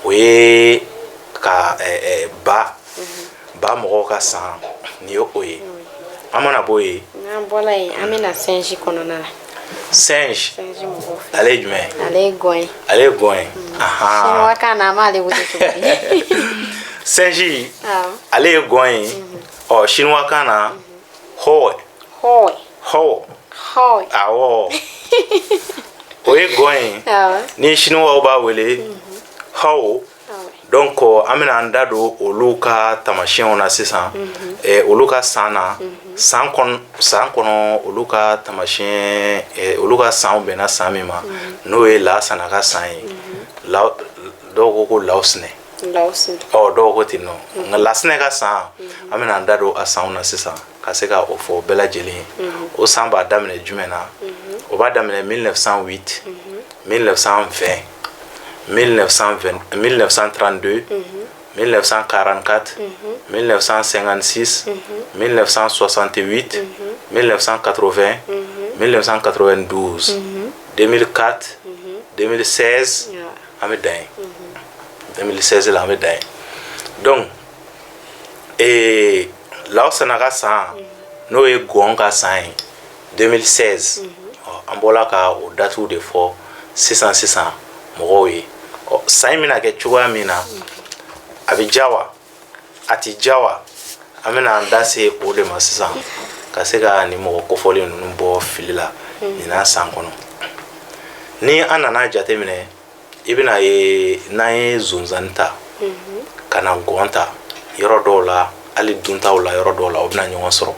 O ye ka ba mɔgɔw ka san nin ye. O ye, an mana bɔ yen. N'an bɔra yen, an bɛna singe kɔnɔna la. Singe. Singe mɔgɔw fɛ. Ale ye jumɛn ye? Ale ye gɔn ye. Ale ye gɔn ye. Chinois kan na, an b'ale wele cogo di? Singe, ale ye gɔn ye. Ɔ, chinois kan na, hou. Hou. Hou. Hou. Awɔ, o ye gɔn ye. Ni chinois b'a wele hou. Donc an bɛna an da don olu ka tamasiyɛnw na sisan, olu ka san na, san kɔnɔ, san kɔnɔ olu ka tamasiyɛn, olu ka sanw bɛnna san min ma, n'o ye lasana ka san ye. Dɔw ko ko lawusinɛ. Ɔ, dɔw ko ten nɔ. Nka lasinɛ ka san, an bɛna an da don a sanw na sisan ka se ka o fɔ bɛɛ lajɛlen ye. O san b'a daminɛ jumɛn na? O b'a daminɛ 1908, 1920, 1920, 1932, 1944, 1956, 1968, 1980, 1992, 2004, 2016. An bɛ dan yen. 2016 la, an bɛ dan yen. Donc lawusana ka san, n'o ye gɔn ka san ye, 2016, ɔ, an bɔla ka o datiw de fɔ sisan sisan mɔgɔw ye. Ɔ, san in bɛna kɛ cogoya min na, a bɛ ja wa, a tɛ ja wa, an bɛna an da se o de ma sisan ka se ka nin mɔgɔ kofɔlen ninnu bɔ fili la ɲinan san kɔnɔ. Ni an nana jateminɛ, i bɛna ye, n'an ye zonzani ta ka na gɔn ta, yɔrɔ dɔw la, hali duntaw la, yɔrɔ dɔw la, u bɛna ɲɔgɔn sɔrɔ.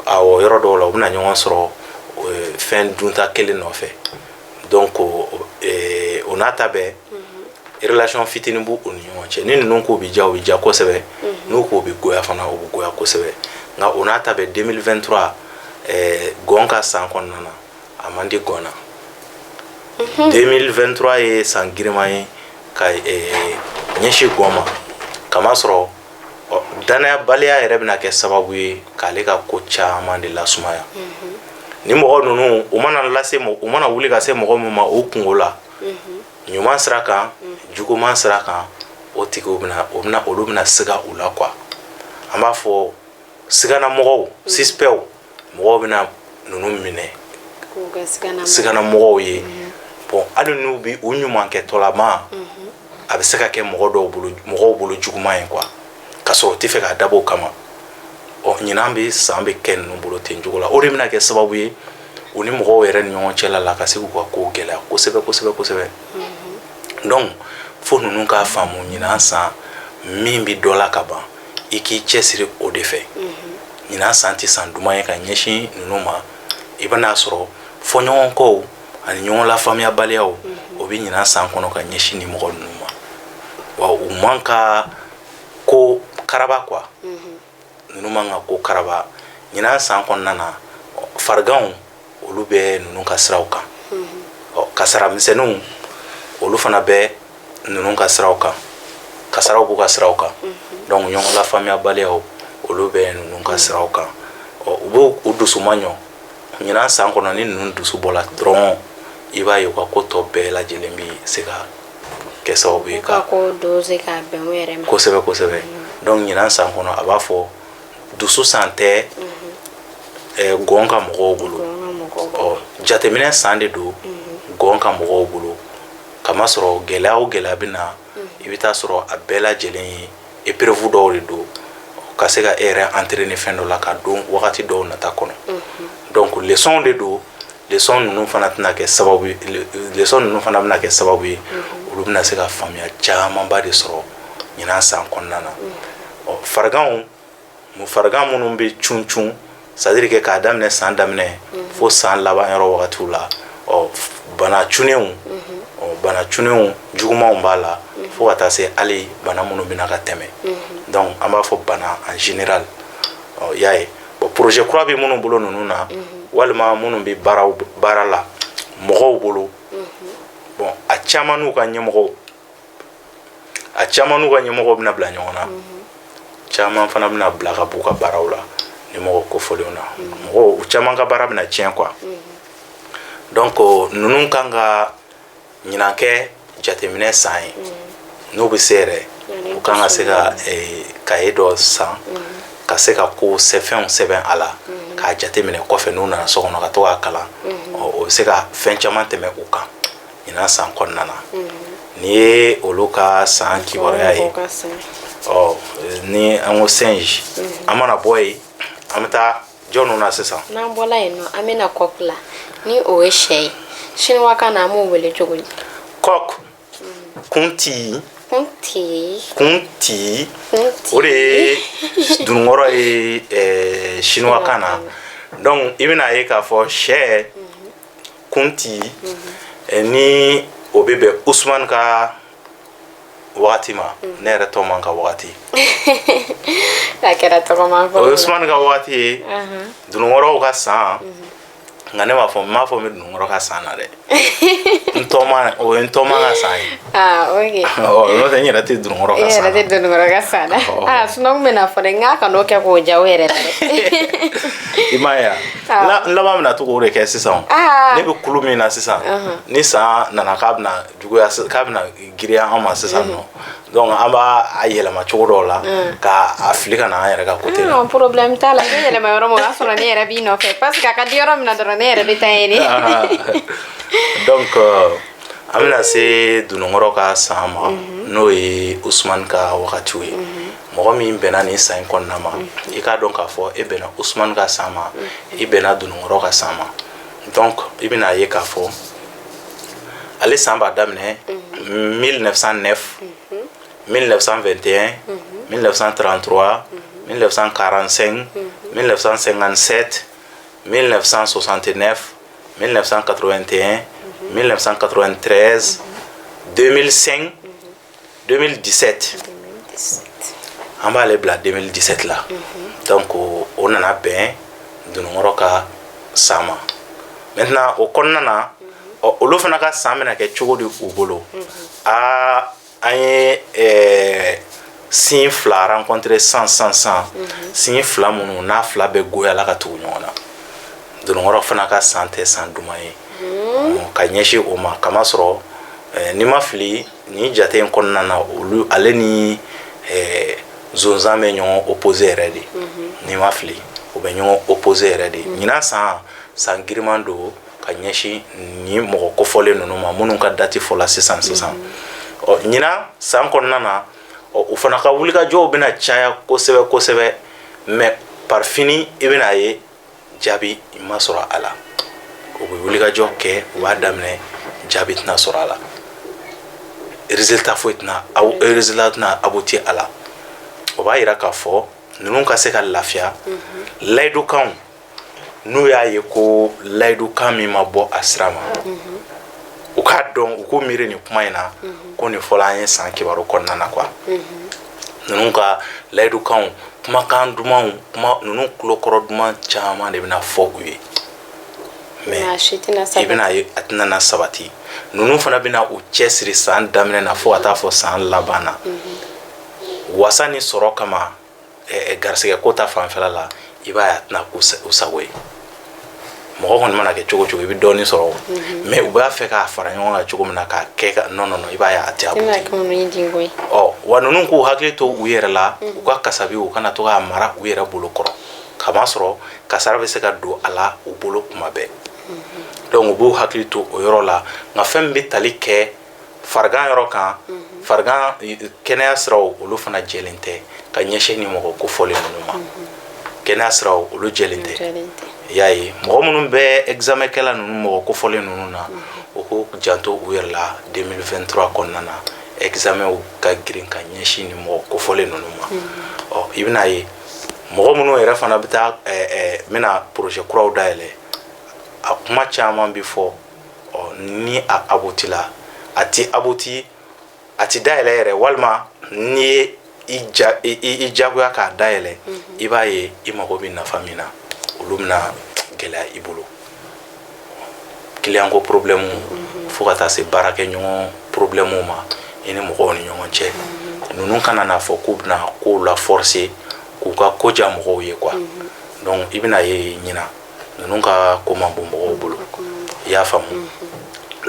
Awɔ, yɔrɔ dɔw la, u bɛna ɲɔgɔn sɔrɔ fɛn dunta kelen nɔfɛ. Donc o n'a ta bɛɛ, Relation fitinin b'u ni ɲɔgɔn cɛ. Ni ninnu k'o bɛ diya, o bɛ diya kosɛbɛ. N'u k'o bɛ goya fana, o bɛ goya kosɛbɛ. Nka o n'a ta bɛɛ, 2023, gɔn ka san kɔnɔna na, a man di gɔn na. 2023 ye san giriman ye ka ɲɛsin gɔn ma, kamasɔrɔ danayabaliya yɛrɛ bɛna kɛ sababu ye k'ale ka ko caman de lasumaya. Ni mɔgɔ ninnu u mana lase, u mana wuli ka se mɔgɔ min ma o kungo la, ɲuman sira kan, juguman sira kan, o tigiw bɛna o bɛna olu bɛna siga u la quoi. An b'a fɔ sigana mɔgɔw, suspects, mɔgɔw bɛna ninnu minɛ sigana mɔgɔw ye. Bon, hali n'u bi u ɲuman kɛtɔlama, a bɛ se ka kɛ mɔgɔ dɔw bolo, mɔgɔw bolo juguman ye quoi, ka sɔrɔ u tɛ fɛ k'a dabɔ o kama. Ɔ, ɲinan bɛ san bɛ kɛ ninnu bolo ten cogo la. O de bɛna kɛ sababu ye u ni mɔgɔw yɛrɛ ni ɲɔgɔn cɛla la, ka se k'u ka kow gɛlɛya kosɛbɛ kosɛbɛ kosɛbɛ. Donc fo ninnu k'a faamu, ɲinan san min bɛ dɔ la ka ban, i k'i cɛsiri o de fɛ. Ɲinan san tɛ san duman ye ka ɲɛsin ninnu ma. I bɛn'a sɔrɔ fɔɲɔgɔnkɔw ani ɲɔgɔn lafaamuyabaliyaw, o bɛ ɲinan san kɔnɔ ka ɲɛsin nin mɔgɔ ninnu ma. Wa u man ka ko karaba quoi, ninnu man ka ko karaba ɲinan san kɔnɔna na. Fariganw, olu bɛ ninnu ka siraw kan. Ɔ, kasara misɛnninw, olu fana bɛ ninnu ka siraw kan. Kasaraw b'u ka siraw kan. Donc ɲɔgɔn lafaamuyabaliyaw, olu bɛ ninnu ka siraw kan. Ɔ, u b'u u dusu man ɲɔ ɲinan san kɔnɔ. Ni ninnu dusu bɔla dɔrɔn, i b'a ye u ka ko tɔ bɛɛ lajɛlen bɛ se ka kɛ sababu ye ka ko doser k'a bɛn u yɛrɛ ma. Kosɛbɛ kosɛbɛ. Donc ɲinan san kɔnɔ, a b'a fɔ dusu san tɛ gɔn ka mɔgɔw bolo. Ɔ, jateminɛ san de don gɔn ka mɔgɔw bolo, kamasɔrɔ gɛlɛya o gɛlɛya bɛ na, i bɛ taa sɔrɔ a bɛɛ lajɛlen ye épreuve dɔw de don ka se ka e yɛrɛ entraîner fɛn dɔ la ka don wagati dɔw nata kɔnɔ. Donc leçon de don. Leçon ninnu fana tɛna kɛ sababu ye, leçon ninnu fana bɛna kɛ sababu ye, olu bɛna se ka faamuya camanba de sɔrɔ ɲinan san kɔnɔna na. Ɔ, fariganw, farigan minnu bɛ cun cun, c'est à dire que k'a daminɛ san daminɛ fo san laban yɔrɔ wagatiw la, ɔ, bana cunnenw, ɔ, bana cunnenw jugumanw b'a la, fo ka taa se hali bana minnu bɛna ka tɛmɛ. Donc an b'a fɔ bana en général. Ɔ, i y'a ye, bon, projet kura bɛ minnu bolo ninnu na, walima minnu bɛ baaraw baara la mɔgɔw bolo, bon, a caman n'u ka ɲɛmɔgɔw, a caman n'u ka ɲɛmɔgɔw bɛna bila ɲɔgɔn na. Caman fana bɛna bila ka b'u ka baaraw la ni mɔgɔ kofɔlenw na. Mɔgɔw caman ka baara bɛna tiɲɛ quoi. Donc ninnu kan ka ɲinan kɛ jateminɛ san ye. N'u bɛ se yɛrɛ, u kan ka se ka kaye dɔ san ka se ka ko fɛnw sɛbɛn a la k'a jateminɛ kɔfɛ. N'u nana so kɔnɔ ka to k'a kalan, o bɛ se ka fɛn caman tɛmɛ u kan ɲinan san kɔnɔna na. N'i ye olu ka san kibaruya ye, ɔ, ni an ko singe, an mana bɔ yen, an bɛ taa jɔn na sisan? N'an bɔla yen nɔ, an bɛna coq la, ni o ye sɛ ye. Siniwakan na, an b'o wele cogo di? Coq, kunti. Kunti. Kunti, o de ye dununkɔrɔ ye siniwakan na. Donc i bɛna ye k'a fɔ sɛ kunti, ni o bɛ bɛn Usumani ka wagati ma, ne yɛrɛ tɔgɔman ka wagati. A kɛra tɔgɔman. O ye Usumani ka wagati ye, dununkɔrɔw ka san. Nka ne b'a fɔ, n m'a fɔ n bɛ dununkɔrɔ ka san na dɛ. N tɔma, o ye n tɔma ka san ye. Ah, ok. Ɔ, n'o tɛ, n yɛrɛ tɛ dununkɔrɔ ka san na. E yɛrɛ tɛ dununkɔrɔ ka san na. Ah, sinon n bɛna fɔ dɛ, n k'a kan'o kɛ k'o ja o yɛrɛ la dɛ. I m'a ye wa, n laban bɛna to k'o de kɛ sisan. Ne bɛ kulu min na sisan, ni san nana k'a bɛna juguya, k'a bɛna giriya an ma sisan nɔ, donc an b'a a yɛlɛma cogo dɔw la ka a fili ka na an yɛrɛ ka côté la. Non, problème t'a la. I bɛ yɛlɛma yɔrɔ min, o y'a sɔrɔ ne yɛrɛ b'i nɔfɛ, parce que a ka di yɔrɔ min na dɔrɔn, ne yɛrɛ bɛ taa yen de. Donc an bɛna se dununkɔrɔ ka san ma, n'o ye Usumani ka wagatiw ye. Mɔgɔ min bɛnna nin san in kɔnɔna ma, i k'a dɔn k'a fɔ e bɛnna Usumani ka san ma, i bɛnna dununkɔrɔ ka san ma. Donc i bɛna ye k'a fɔ ale san b'a daminɛ 1909, 1921, 1933, 1945, 1957, 1969, 1981, 1993, 2005. 2017, an b'ale bila 2017 la. Donc o nana bɛn Dununkɔrɔ ka san ma. Maintenant, o kɔnɔna na, ɔ, olu fana ka san bɛna kɛ cogo di u bolo? Aa, an ye signe fila rencontré san san san, signe fila minnu n'a fila bɛɛ goyala ka tugu ɲɔgɔn na. Dununkɔrɔ fana ka san tɛ san duman ye ka ɲɛsin o ma, kamasɔrɔ n'i ma fili, nin jate in kɔnɔna na, olu ale ni zonzan bɛ ɲɔgɔn opposé yɛrɛ de. N'i ma fili, u bɛ ɲɔgɔn opposé yɛrɛ de. Ɲinan san, san giriman don ka ɲɛsin nin mɔgɔ kofɔlen ninnu ma, minnu ka date fɔla sisan sisan. Ɔ, ɲinan san kɔnɔna na, ɔ, u fana ka wulikajɔw bɛna caya kosɛbɛ kosɛbɛ, mais par fini, i bɛna ye jaabi ma sɔrɔ a la. U bɛ wulikajɔ kɛ, u b'a daminɛ, jaabi tɛna sɔrɔ a la, résultat foyi tɛna, résultat tɛna aboutir a la. O b'a yira k'a fɔ ninnu ka se ka lafiya layidukanw, n'u y'a ye ko layidukan min ma bɔ a sira ma, u k'a dɔn, u k'u miiri nin kuma in na ko nin fɔla an ye san kibaru kɔnɔna na quoi. Ninnu ka layidukanw, kumakan dumanw, kuma ninnu tulokɔrɔ duman caman de bɛna fɔ u ye, mais i bɛna ye a tɛna na sabati. Ninnu fana bɛna u cɛsiri san daminɛ na fo ka taa fɔ san laban na, wasa ni sɔrɔ kama. Garisɛgɛ ko ta fanfɛla la, i b'a ye a tɛna k'u sago ye. Mɔgɔ kɔni mana kɛ cogo cogo, i bɛ dɔɔnin sɔrɔ, mais u b'a fɛ k'a fara ɲɔgɔn kan cogo min na k'a kɛ ka non, non, non, i b'a ye a tɛ abouti. Ɔ wa, ninnu k'u hakili to u yɛrɛ la, u ka kasabi, u kana to k'a mara u yɛrɛ bolo kɔrɔ, kamasɔrɔ kasara bɛ se ka don a la u bolo kuma bɛɛ. Donc u b'u hakili to o yɔrɔ la. Nka fɛn min bɛ tali kɛ farigan yɔrɔ kan, farigan kɛnɛya siraw, olu fana jɛlen tɛ ka ɲɛsin ni mɔgɔ kofɔlen ninnu ma. Kɛnɛya siraw, olu jɛlen tɛ. I y'a ye, mɔgɔ minnu bɛ examen kɛla ninnu, mɔgɔ kofɔlen ninnu na, u k'u janto u yɛrɛ la. 2023 kɔnɔna na, examen ka girin ka ɲɛsin ni mɔgɔ kofɔlen ninnu ma. Ɔ, i bɛna ye mɔgɔ minnu yɛrɛ fana bɛ taa bɛna projet kuraw dayɛlɛ, a kuma caman bɛ fɔ. Ɔ, ni a abouti la, a ti abouti, a ti dayɛlɛ yɛrɛ, walima n'i ye i ja i jagoya k'a dayɛlɛ, i b'a ye i mago bɛ nafa min na, olu bɛna gɛlɛya i bolo. Client ko problème, fo ka taa se baarakɛɲɔgɔn problème ma i ni mɔgɔw ni ɲɔgɔn cɛ. Ninnu kana n'a fɔ k'u bɛna kow la forcer k'u ka ko diya mɔgɔw ye quoi. Donc i bɛna ye ɲina ninnu ka ko man bon mɔgɔw bolo, i y'a faamu.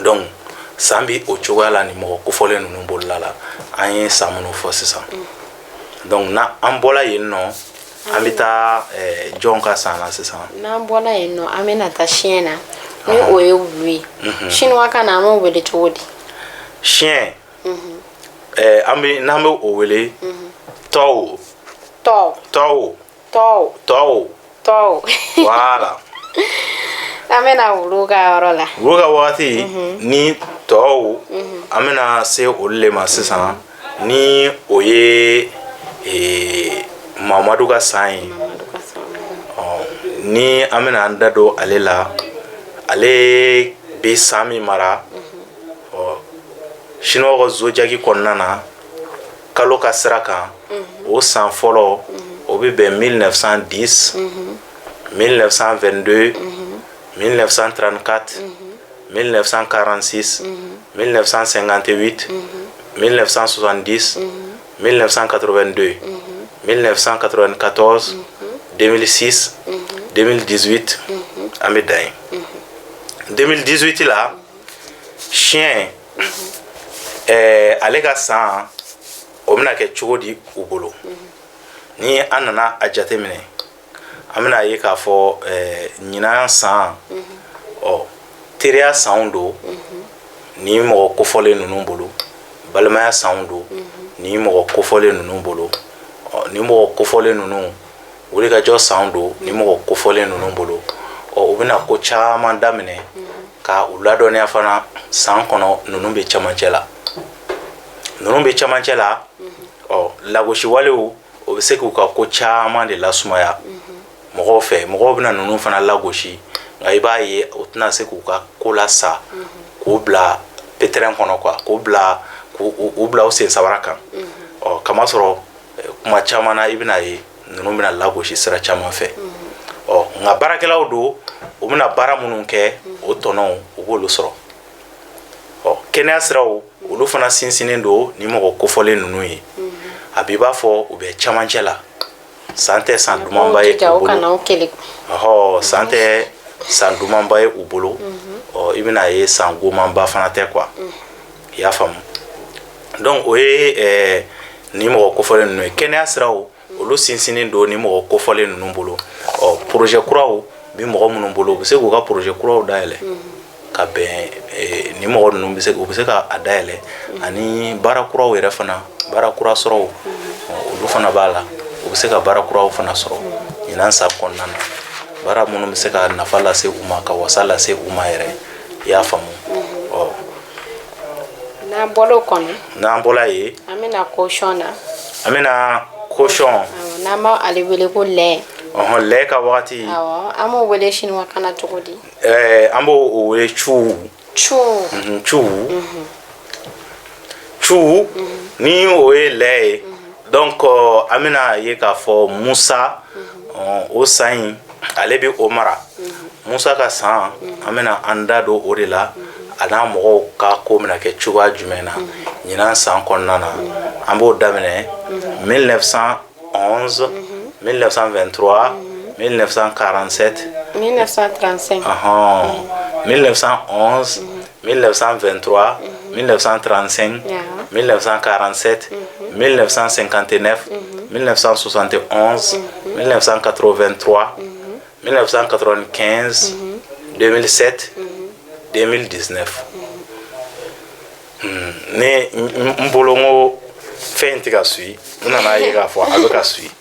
Donc san bi o cogoya la ni mɔgɔ kofɔlen ninnu bolola la, an ye san minnu fɔ sisan. Donc na an bɔla yen nɔ, an bɛ taa jɔn ka san na sisan? N'an bɔra yen nɔ, an bɛna taa chien na, ni o ye wulu ye. Chinois kan na, an b'o wele cogo di? Chien, an bɛ n'an bɛ o wele tɔw. Tɔw. Tɔw. Tɔw. Tɔw. Tɔw. Voilà. An bɛna wulu ka yɔrɔ la. Wulu ka wagati ni tɔw, an bɛna se olu le ma sisan, ni o ye Mamadu ka san ye. Ɔ, ni an bɛna an da don ale la, ale bɛ san min mara, ɔ, chinois ka zodiaque kɔnɔna na, kalo ka sira kan, o san fɔlɔ, o bɛ bɛn 1910, 1922, 1934, 1946, 1958, 1970, 1982, 1994, 2006, 2018. An bɛ dan yen. 2018 la, chien, ale ka san, o bɛna kɛ cogo di u bolo? Ni an nana a jateminɛ, an bɛna ye k'a fɔ ɲinan san, ɔ, teriya sanw don ni mɔgɔ kofɔlen ninnu bolo, balimaya sanw don ni mɔgɔ kofɔlen ninnu bolo, ɔ, ni mɔgɔ kofɔlen ninnu, wulikajɔ sanw don ni mɔgɔ kofɔlen ninnu bolo. Ɔ, u bɛna ko caman daminɛ ka u ladɔnniya fana san kɔnɔ. Ninnu bɛ cɛmancɛ la, ninnu bɛ cɛmancɛ la. Ɔ, lagosiwalew, o bɛ se k'u ka ko caman de lasumaya mɔgɔw fɛ. Mɔgɔw bɛna ninnu fana lagosi, nka i b'a ye o tɛna se k'u ka ko lasa, k'u bila pétrin kɔnɔ quoi, k'u bila K'u bila u sen sabara kan. Ɔ, kamasɔrɔ kuma caman na, i bɛna ye ninnu bɛna lagosi sira caman fɛ. Ɔ, nka baarakɛlaw don, u bɛna baara minnu kɛ, o tɔnɔw, u b'olu sɔrɔ. Ɔ, kɛnɛya siraw, olu fana sinsinnen don ni mɔgɔ kofɔlen ninnu ye. A b'i b'a fɔ u bɛ camancɛ la, san tɛ san dumanba ye u bolo. Ɔhɔ, san tɛ san dumanba ye u bolo. Ɔ, i bɛna ye san gomanba fana tɛ quoi, i y'a faamu. Donc o ye nin mɔgɔ kofɔlen ninnu ye. Kɛnɛya siraw, olu sinsinnen don ni mɔgɔ kofɔlen ninnu bolo. Ɔ, projet kuraw bi mɔgɔ minnu bolo, u bɛ se k'u ka projet kuraw dayɛlɛ ka bɛn ni mɔgɔ ninnu bɛ se, u bɛ se ka a dayɛlɛ, ani baara kuraw yɛrɛ fana, baara kura sɔrɔw, olu fana b'a la. U bɛ se ka baara kuraw fana sɔrɔ ɲinan san kɔnɔna na, baara minnu bɛ se ka nafa lase u ma, ka wasa lase u ma yɛrɛ, i y'a faamu. Ɔ. N'an bɔra o kɔnɔ, N'an bɔra yen, an bɛna cochon na. An bɛna cochon. N'an b'a ale wele ko lɛ. Ɔhɔn, lɛ ka wagati. Awɔ, an b'o wele chinois kan na cogo di? An b'o o wele cu. Cu. Cu, cu, ni o ye lɛ ye. Donc an bɛna ye k'a fɔ Musa, o san in, ale bɛ o mara. Musa ka san, an bɛna an da don o de la, a n'a mɔgɔw ka ko bɛna kɛ cogoya jumɛn na ɲinan san kɔnɔna na. An b'o daminɛ 1911, 1923, 1947. 1935. Ɔhɔn, 1911, 1923, 1935, 1947, 1959, 1971, 1983, 1995, 2007, 2019. Ne n bolo, n ko fɛn in tɛ ka suit, n nana ye k'a fɔ a bɛ ka suit.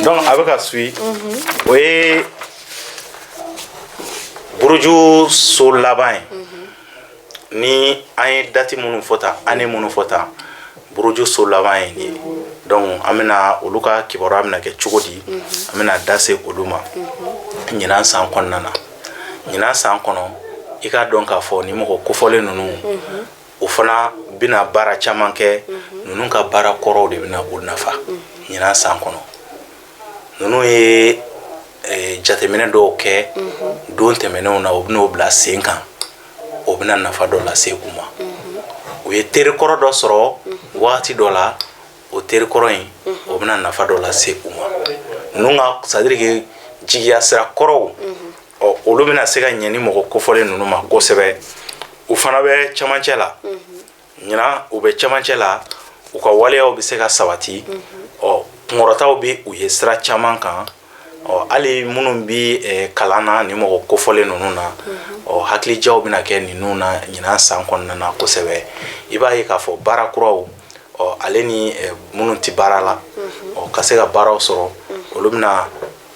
Donc a bɛ ka suit. O ye buruju so laban ye. Ni an ye date minnu fɔ tan, année minnu fɔ tan, buruju so laban ye nin ye. Donc an bɛna olu ka kibaruya bɛna kɛ cogo di, an bɛna da se olu ma ɲinan san kɔnɔna na. Ɲinan san kɔnɔ, i k'a dɔn k'a fɔ ni mɔgɔ kofɔlen ninnu, o fana bɛna baara caman kɛ. Ninnu ka baara kɔrɔw de bɛna o nafa ɲinan san kɔnɔ. Ninnu ye jateminɛ dɔw kɛ don tɛmɛnenw na, u bɛn'o bila sen kan, o bɛna nafa dɔ lase u ma. U ye terikɔrɔ dɔ sɔrɔ wagati dɔ la, o terikɔrɔ in, o bɛna nafa dɔ lase u ma. Ninnu ka, c'est à dire que jigiya sira kɔrɔw, ɔ, olu bɛna se ka ɲɛ ni mɔgɔ kofɔlen ninnu ma kosɛbɛ. U fana bɛ camancɛ la ɲinan, u bɛ camancɛ la, u ka waleyaw bɛ se ka sabati. Ɔ, kunkɔrɔtaw bɛ u ye sira caman kan. Ɔ, hali minnu bɛ kalan na ni mɔgɔ kofɔlen ninnu na, ɔ, hakilijaw bɛna kɛ ninnu na ɲinan san kɔnɔna na kosɛbɛ. I b'a ye k'a fɔ baara kuraw, ɔ, ale ni minnu tɛ baara la, ɔ, ka se ka baaraw sɔrɔ, olu bɛna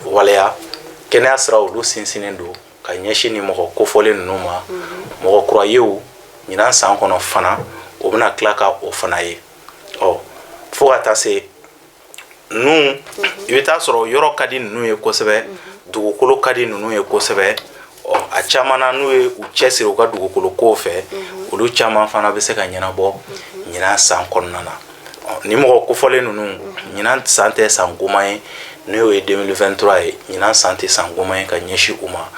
waleya. Kɛnɛya sira, olu sinsinnen don ka ɲɛsin ni mɔgɔ kofɔlen ninnu ma. Mɔgɔ kura yew ɲinan san kɔnɔ fana, o bɛna tila ka o fana ye. Ɔ, fo ka taa se ninnu, i bɛ taa sɔrɔ yɔrɔ ka di ninnu ye kosɛbɛ, dugukolo ka di ninnu ye kosɛbɛ. Ɔ, a caman na, n'u ye u cɛsiri u ka dugukolo kow fɛ, olu caman fana bɛ se ka ɲɛnabɔ ɲinan san kɔnɔna na. Ni mɔgɔ kofɔlen ninnu, ɲinan san tɛ san goman ye, n'o ye 2023 ye. Ɲinan san tɛ san goman ye ka ɲɛsin u ma,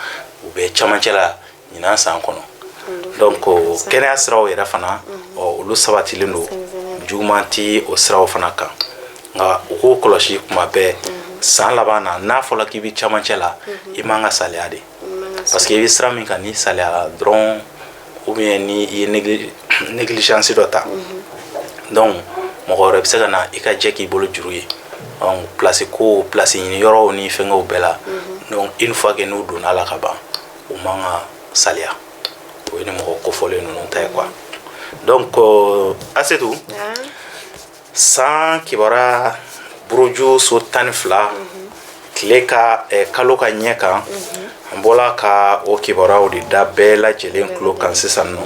u bɛ camancɛ la ɲinan san kɔnɔ. Donc kɛnɛya siraw yɛrɛ fana, ɔ, olu sabatilen don, juguman ti o siraw fana kan. Nka u k'o kɔlɔsi kuma bɛɛ, san laban na, n'a fɔra k'i bɛ camancɛ la, i man ka saliya de, parce que i bɛ sira min kan, n'i saliyara dɔrɔn, ou bien ni i ye négligence dɔ ta, donc mɔgɔ wɛrɛ bɛ se ka na i ka jɛ k'i bolo juru ye. Donc place ko, place ɲini yɔrɔw ni fɛngɛw bɛɛ la. Donc une fois que n'u donna la ka ban, u man ka saliya. O ye ni mɔgɔ kofɔlen ninnu ta ye quoi. Donc Asetu, san kibaruya buruju so 12, tile ka kalo ka ɲɛ kan, an bɔla ka o kibaruyaw de da bɛɛ lajɛlen tulo kan sisan nɔ.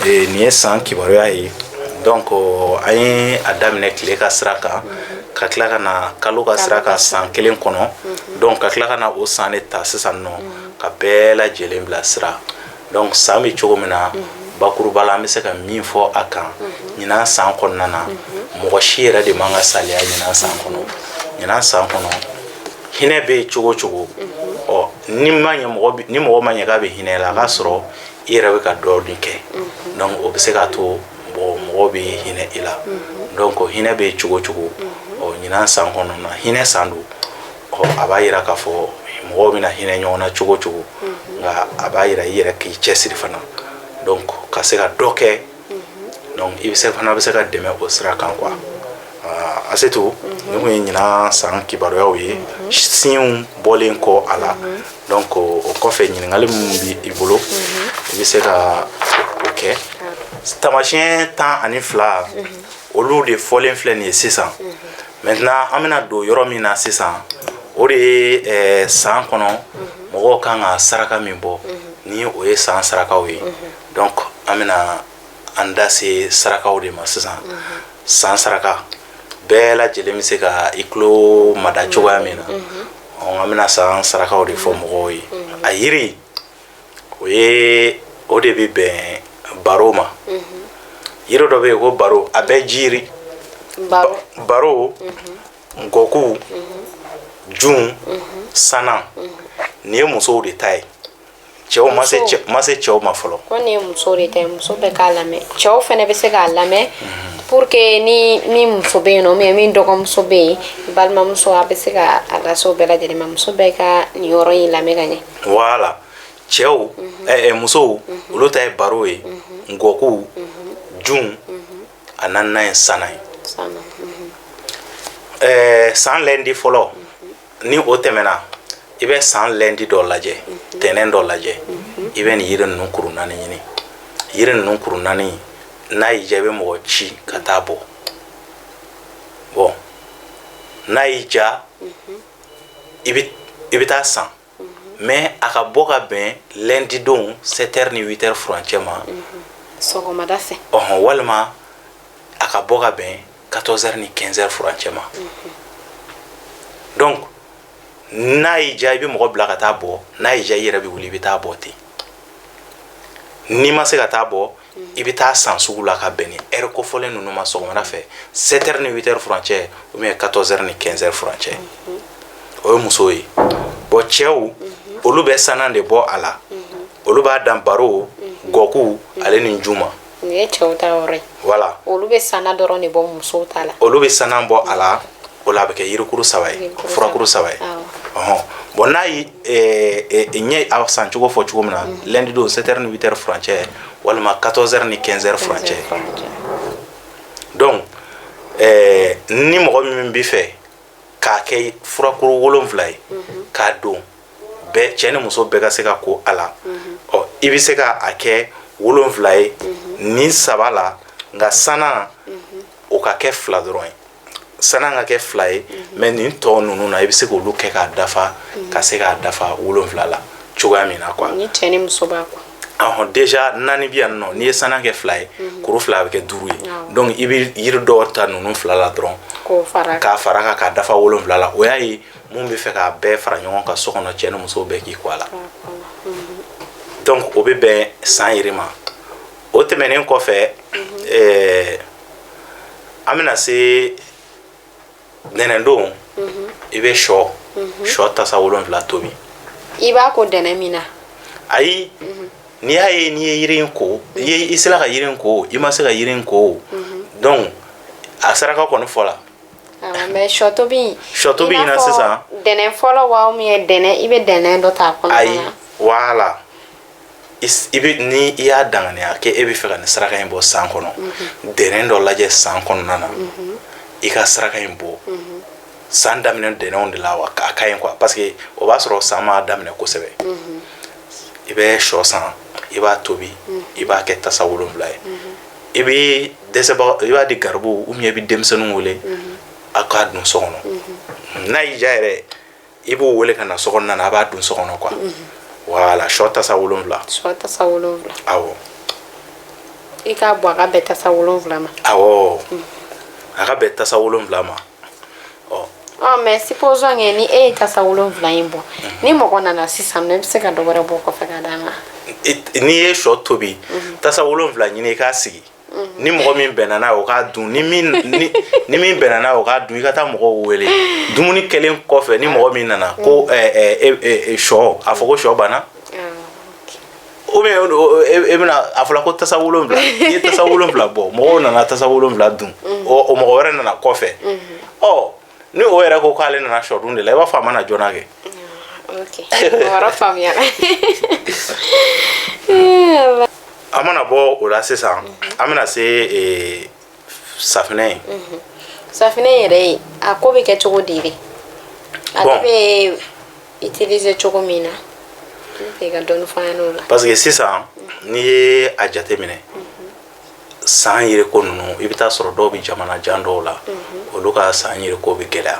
Nin ye san kibaruya ye. Donc an ye a daminɛ tile ka sira kan, ka tila ka na kalo ka sira kan san kelen kɔnɔ. Donc ka tila ka na o san de ta sisan nɔ, ka bɛɛ lajɛlen bila sira. Donc san bɛ cogo min na. Bakuruba la, an bɛ se ka min fɔ a kan, ɲinan san kɔnɔna na, mɔgɔ si yɛrɛ de man ka saliya ɲinan san kɔnɔ. Ɲinan san kɔnɔ, hinɛ bɛ yen cogo o cogo. Ɔ, ni ma ɲɛ mɔgɔ, ni mɔgɔ ma ɲɛ k'a bɛ hinɛ la, a k'a sɔrɔ i yɛrɛ bɛ ka dɔɔnin kɛ. Donc o bɛ se k'a to bon, mɔgɔw bɛ hinɛ i la. Donc hinɛ bɛ yen cogo o cogo, ɔ, ɲinan san kɔnɔna na, hinɛ san don. Ɔ, a b'a yira k'a fɔ mɔgɔw bɛna hinɛ ɲɔgɔn na cogo o cogo, nka a b'a yira i yɛrɛ k'i cɛsiri fana, donc ka se ka dɔ kɛ. Donc i bɛ se fana bɛ se ka dɛmɛ o sira kan quoi. Asetu, nin kun ye ɲinan san kibaruyaw ye, siɲɛw bɔlen kɔ a la. Donc o kɔfɛ, ɲininkali min bɛ i bolo, i bɛ se ka o kɛ. Tamasiyɛn 12, olu de fɔlen filɛ nin ye sisan. Maintenant, an bɛna don yɔrɔ min na sisan, o de ye san kɔnɔ mɔgɔw kan ka saraka min bɔ, ni o ye san sarakaw ye. Donc an bɛna an da se sarakaw de ma sisan. San saraka, bɛɛ lajɛlen bɛ se ka i tulo mada cogoya min na, an bɛna san sarakaw de fɔ mɔgɔw ye. A yiri, o ye, o de bɛ bɛn baro ma. Yiri dɔ bɛ yen ko baro, a bɛɛ jiri. Baro, ngɔku, jun, sanan, nin ye musow de ta ye. Cɛw ma se, ma se cɛw ma fɔlɔ. Ko nin ye musow de ta ye, muso bɛɛ k'a lamɛn, cɛw fɛnɛ bɛ se k'a lamɛn pour que ni min muso bɛ yen nɔ, ou min dɔgɔmuso bɛ yen, balimamuso, a bɛ se ka a lase o bɛɛ lajɛlen ma. Muso bɛɛ ka nin yɔrɔ in lamɛn ka ɲɛ. Voilà, cɛw, musow, olu ta ye baro ye, ngɔku, jun, a naaninan ye sanan ye. San lundi fɔlɔ, ni o tɛmɛna, i bɛ san lundi dɔ lajɛ, tɛnɛn dɔ lajɛ, i bɛ nin yiri ninnu kuru naani ɲini. Yiri ninnu kuru naani, n'a y'i diya, i bɛ mɔgɔ ci ka taa bɔ. Bon, n'a y'i diya, i bɛ taa san, mais a ka bɔ ka bɛn lundi don 7 heures ni 8 heures furancɛ ma. Sɔgɔmada fɛ. Ɔhɔn, walima a ka bɔ ka bɛn 14 heures ni 15 heures furancɛ ma. Donc n'a y'i diya, i bɛ mɔgɔ bila ka taa bɔ. N'a y'i diya, i yɛrɛ bɛ wuli, i bɛ taa bɔ ten. N'i ma se ka taa bɔ, i bɛ taa san sugu la ka bɛn ni heure kofɔlen ninnu ma, sɔgɔmada fɛ 7 heures ni 8 heures furancɛ, ou bien 14 heures ni 15 heures furancɛ. O ye musow ye. Bon, cɛw, olu bɛ sanan de bɔ a la. Olu b'a dan baro, gɔku, ale ni juma. Nin ye cɛw ta yɔrɔ ye. Voilà. Olu bɛ sanna dɔrɔn de bɔ musow ta la. Olu bɛ sanan bɔ a la. O la, a bɛ kɛ yirikuru saba ye, furakuru saba ye. Ɔhɔn, bon, n'a ye ɲɛ a san cogo fɔ cogo min na, lundi don 7 heures ni 8 heures furancɛ, walima 14 heures ni 15 heures furancɛ. Donc ni mɔgɔ min bɛ fɛ k'a kɛ furakuru 7 ye k'a don bɛɛ, cɛ ni muso bɛɛ ka se ka ko a la, ɔ, i bɛ se ka a kɛ 7 ye nin saba la, nka sanan o ka kɛ fila dɔrɔn ye, sanan ka kɛ fila ye. Mais nin tɔ ninnu na, i bɛ se k'olu kɛ k'a dafa, ka se k'a dafa 7 la cogoya min na quoi. Ni cɛ ni muso b'a kɔ. Ɔhɔn, déjà naani bi yan nɔ. N'i ye sanan kɛ fila ye, kuru fila, a bɛ kɛ duuru ye. Donc i bɛ yiri dɔw ta ninnu fila la dɔrɔn. K'o fara. K'a fara kan, k'a dafa 7 la. O y'a ye, mun bɛ fɛ k'a bɛɛ fara ɲɔgɔn kan so kɔnɔ, cɛ ni muso bɛɛ k'i kɔ a la. Donc o bɛ bɛn san yiri ma. O tɛmɛnen kɔfɛ, an bɛna se dɛnɛndon. I bɛ sɔ tasa 7 tobi. I b'a ko dɛnɛ min na? Ayi, n'i y'a ye, n'i ye yiri in ko, i sera ka yiri in ko, i ma se ka yiri in ko, donc a saraka kɔni fɔ la. Mais sɔ tobi. Sɔ tobi in na sisan. Dɛnɛ fɔlɔ wa, ou bien dɛnɛ, i bɛ dɛnɛ dɔ ta a kɔnɔna na? Ayi, voilà, i bɛ, ni i y'a danganiya k'e bɛ fɛ ka nin saraka in bɔ san kɔnɔ, dɛnɛ dɔ lajɛ san kɔnɔna na, i ka saraka in bɔ san daminɛ dɛnɛnw de la wa, a ka ɲi quoi, parce que o b'a sɔrɔ san m'a daminɛ kosɛbɛ. I bɛ sɔ san, i b'a tobi, i b'a kɛ tasa 7 ye. I bɛ dɛsɛbaga, i b'a di garibuw, ou bien i bɛ denmisɛnninw wele a k'a dun so kɔnɔ. N'a y'i diya yɛrɛ, i b'o wele ka na so kɔnɔna na, a b'a dun so kɔnɔ quoi. Voilà, sɔ tasa 7. Sɔ tasa 7. Awɔ. I k'a bɔ a ka bɛn tasa 7 ma. Awɔ, a ka bɛn tasa 7 ma. Ɔ. Ɔ, mais supposons que ni e ye tasa 7 in bɔ, ni mɔgɔ nana sisan nɔ, i bɛ se ka dɔ wɛrɛ bɔ kɔfɛ ka d'a ma? N'i ye sɔ tobi, tasa 7 ɲini, i k'a sigi. Ni mɔgɔ min bɛnna n'a ye, o k'a dun. Ni min bɛnna n'a ye, o k'a dun. I ka taa mɔgɔw wele dumuni kɛlen kɔfɛ. Ni mɔgɔ min nana ko sɔ, a fɔ ko sɔ banna, ou bien e bɛna a fɔla ko tasa 7, n'i ye tasa 7 bɔ, mɔgɔw nana tasa 7 dun, o mɔgɔ wɛrɛ nana kɔfɛ. Ɔ, ni o yɛrɛ ko k'ale nana sɔ dun de la, i b'a fɔ a ma na joona kɛ. Ok, o yɔrɔ faamuyara. An mana bɔ o la sisan, an bɛna se safinɛ ye. Safinɛ yɛrɛ ye, a ko bɛ kɛ cogo di de? Ale bɛ utiliser cogo min na, n bɛ fɛ i ka dɔɔni fɔ an ɲɛna o la. Parce que sisan, n'i ye a jateminɛ, san yiriko ninnu, i bɛ taa sɔrɔ dɔw bɛ jamana jan dɔw la, olu ka san yiriko bɛ gɛlɛya.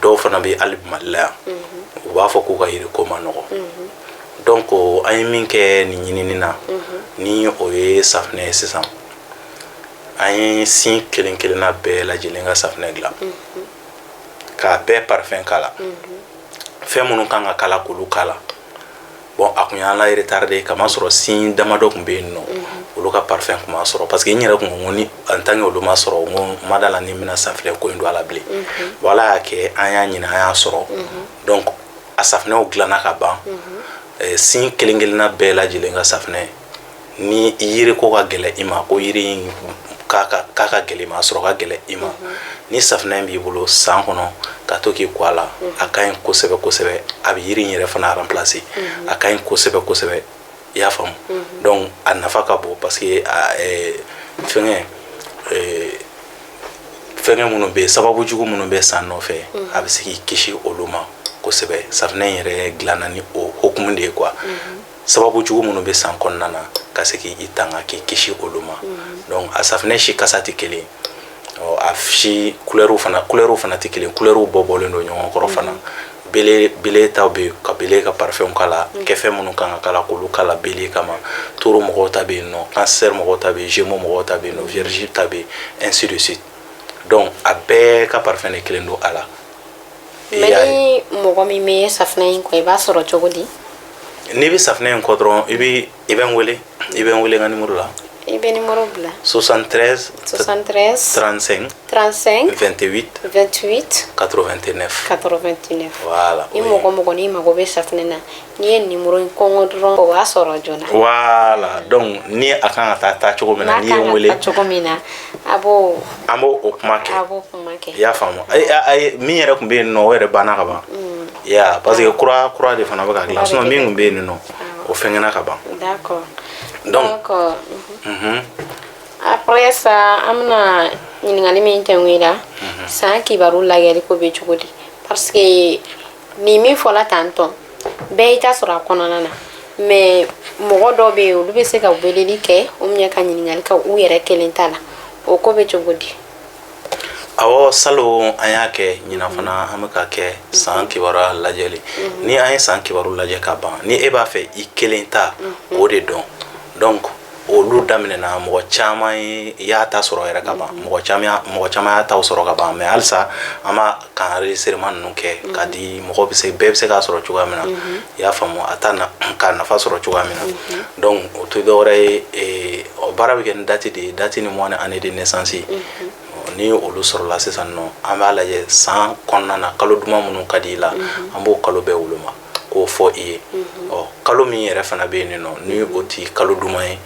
Dɔw fana bɛ hali Mali la yan, u b'a fɔ k'u ka yiriko ma nɔgɔ. Donc an ye min kɛ nin ɲinini na, ni o ye safinɛ ye sisan, an ye sin kelen kelenna bɛɛ lajɛlen ka safinɛ dilan, k'a bɛɛ parfum k'a la, fɛn minnu kan ka k'a la, k'olu k'a la. Bon, a kun y'an la retardé, kamasɔrɔ sin damadɔ tun bɛ yen nɔ, olu ka parfum kun ma sɔrɔ, parce que n yɛrɛ kun ko ni en tant que olu ma sɔrɔ, n ko n ma da la ni n bɛna safinɛ ko in don a la bilen. Bon, Ala y'a kɛ, an y'a ɲini, an y'a sɔrɔ. Donc a safinɛw dilanna ka ban. Sin kelen kelenna bɛɛ lajɛlen ka safinɛ, ni yiri ko ka gɛlɛ i ma, ko yiri in k'a ka gɛlɛn i ma, a sɔrɔ ka gɛlɛn i ma, ni safinɛ b'i bolo san kɔnɔ, ka to k'i ko a la, a ka ɲi kosɛbɛ kosɛbɛ. A bɛ yiri in yɛrɛ fana remplacer. A ka ɲi kosɛbɛ kosɛbɛ, i y'a faamu? Donc a nafa ka bon, parce que fɛngɛ fɛngɛ minnu bɛ yen, sababu jugu minnu bɛ san nɔfɛ, a bɛ se k'i kisi olu ma kosɛbɛ. Safinɛ in yɛrɛ dilanna ni o hokumu de ye quoi, sababu jugu minnu bɛ san kɔnɔna na, ka se k'i tanga, k'i kisi olu ma. Donc a safinɛ si kasa tɛ kelen, a si couleur fana tɛ kelen, couleur bɔ bɔlen don ɲɔgɔn kɔrɔ fana. Bélier taw bɛ yen, ka bélier ka parfum k'a la, kɛfɛn minnu kan ka k'a la, k'olu k'a la bélier kama. Taureau mɔgɔw ta bɛ yen nɔ, cancer mɔgɔw ta bɛ yen, gémeaux mɔgɔw ta bɛ yen nɔ, vierge ta bɛ yen, ainsi de suite. Donc a bɛɛ ka parfum de kelen don a la. Mais ni mɔgɔ min bɛ safinɛ in kɔ, i b'a sɔrɔ cogo di? N'i bɛ safinɛ in kɔ dɔrɔn, i bɛ n wele, i bɛ n wele n ka numéro la. I bɛ numéro bila. 73. 73. 35. 35. 28. 28. 89. 89. Voilà. Ni mɔgɔ mɔgɔ n'i mago bɛ safinɛ na, n'i ye numéro in kɔngɔ dɔrɔn, o b'a sɔrɔ joona. Voilà, donc ni a kan ka taa taa cogo min na, n'i ye n wele. N'a kan ka taa cogo min na, a b'o. An b'o o kuma kɛ. A b'o kuma kɛ. I y'a faamu? Ayi, min yɛrɛ tun bɛ yen nɔ, o yɛrɛ banna ka ban ya, parce que kura kura de fana bɛ ka dilan, sinon min tun bɛ yen nɔ, o fɛngɛnna ka ban. D'accord. Donc. D'accord. Après ça, an bɛna ɲininkali min tɛnku i la, san kibaru lajɛli ko bɛ cogo di? Parce que nin min fɔla tantɔ, bɛɛ y'i ta sɔrɔ a kɔnɔna na, mais mɔgɔ dɔw bɛ yen, olu bɛ se ka weleli kɛ ou bien ka ɲininkali kɛ u yɛrɛ kelen ta la, o ko bɛ cogo di? Awɔ, salon an y'a kɛ, ɲinan fana an bɛ ka kɛ san kibaruya lajɛli. Ni an ye san kibaru lajɛ ka ban, ni e b'a fɛ i kelen ta, o de dɔn. Donc olu daminɛna, mɔgɔ caman y'a ta sɔrɔ yɛrɛ ka ban, mɔgɔ caman y'a taw sɔrɔ ka ban. Mais halisa an b'a ka enregistrement ninnu kɛ ka di mɔgɔ bɛ se, bɛɛ bɛ se k'a sɔrɔ cogoya min na, i y'a faamu, a ta na ka nafa sɔrɔ cogoya min na. Donc o tɛ dɔwɛrɛ ye, o baara bɛ kɛ ni date de ye, date ni mois ni année de naissance ye. Ni olu sɔrɔla sisan nɔ, an b'a lajɛ san kɔnɔna na, kalo duman minnu ka di i la, an b'o kalo bɛɛ woloma k'o fɔ i ye. Ɔ, kalo min yɛrɛ fana bɛ yen nɔ, ni o ti kalo duman ye,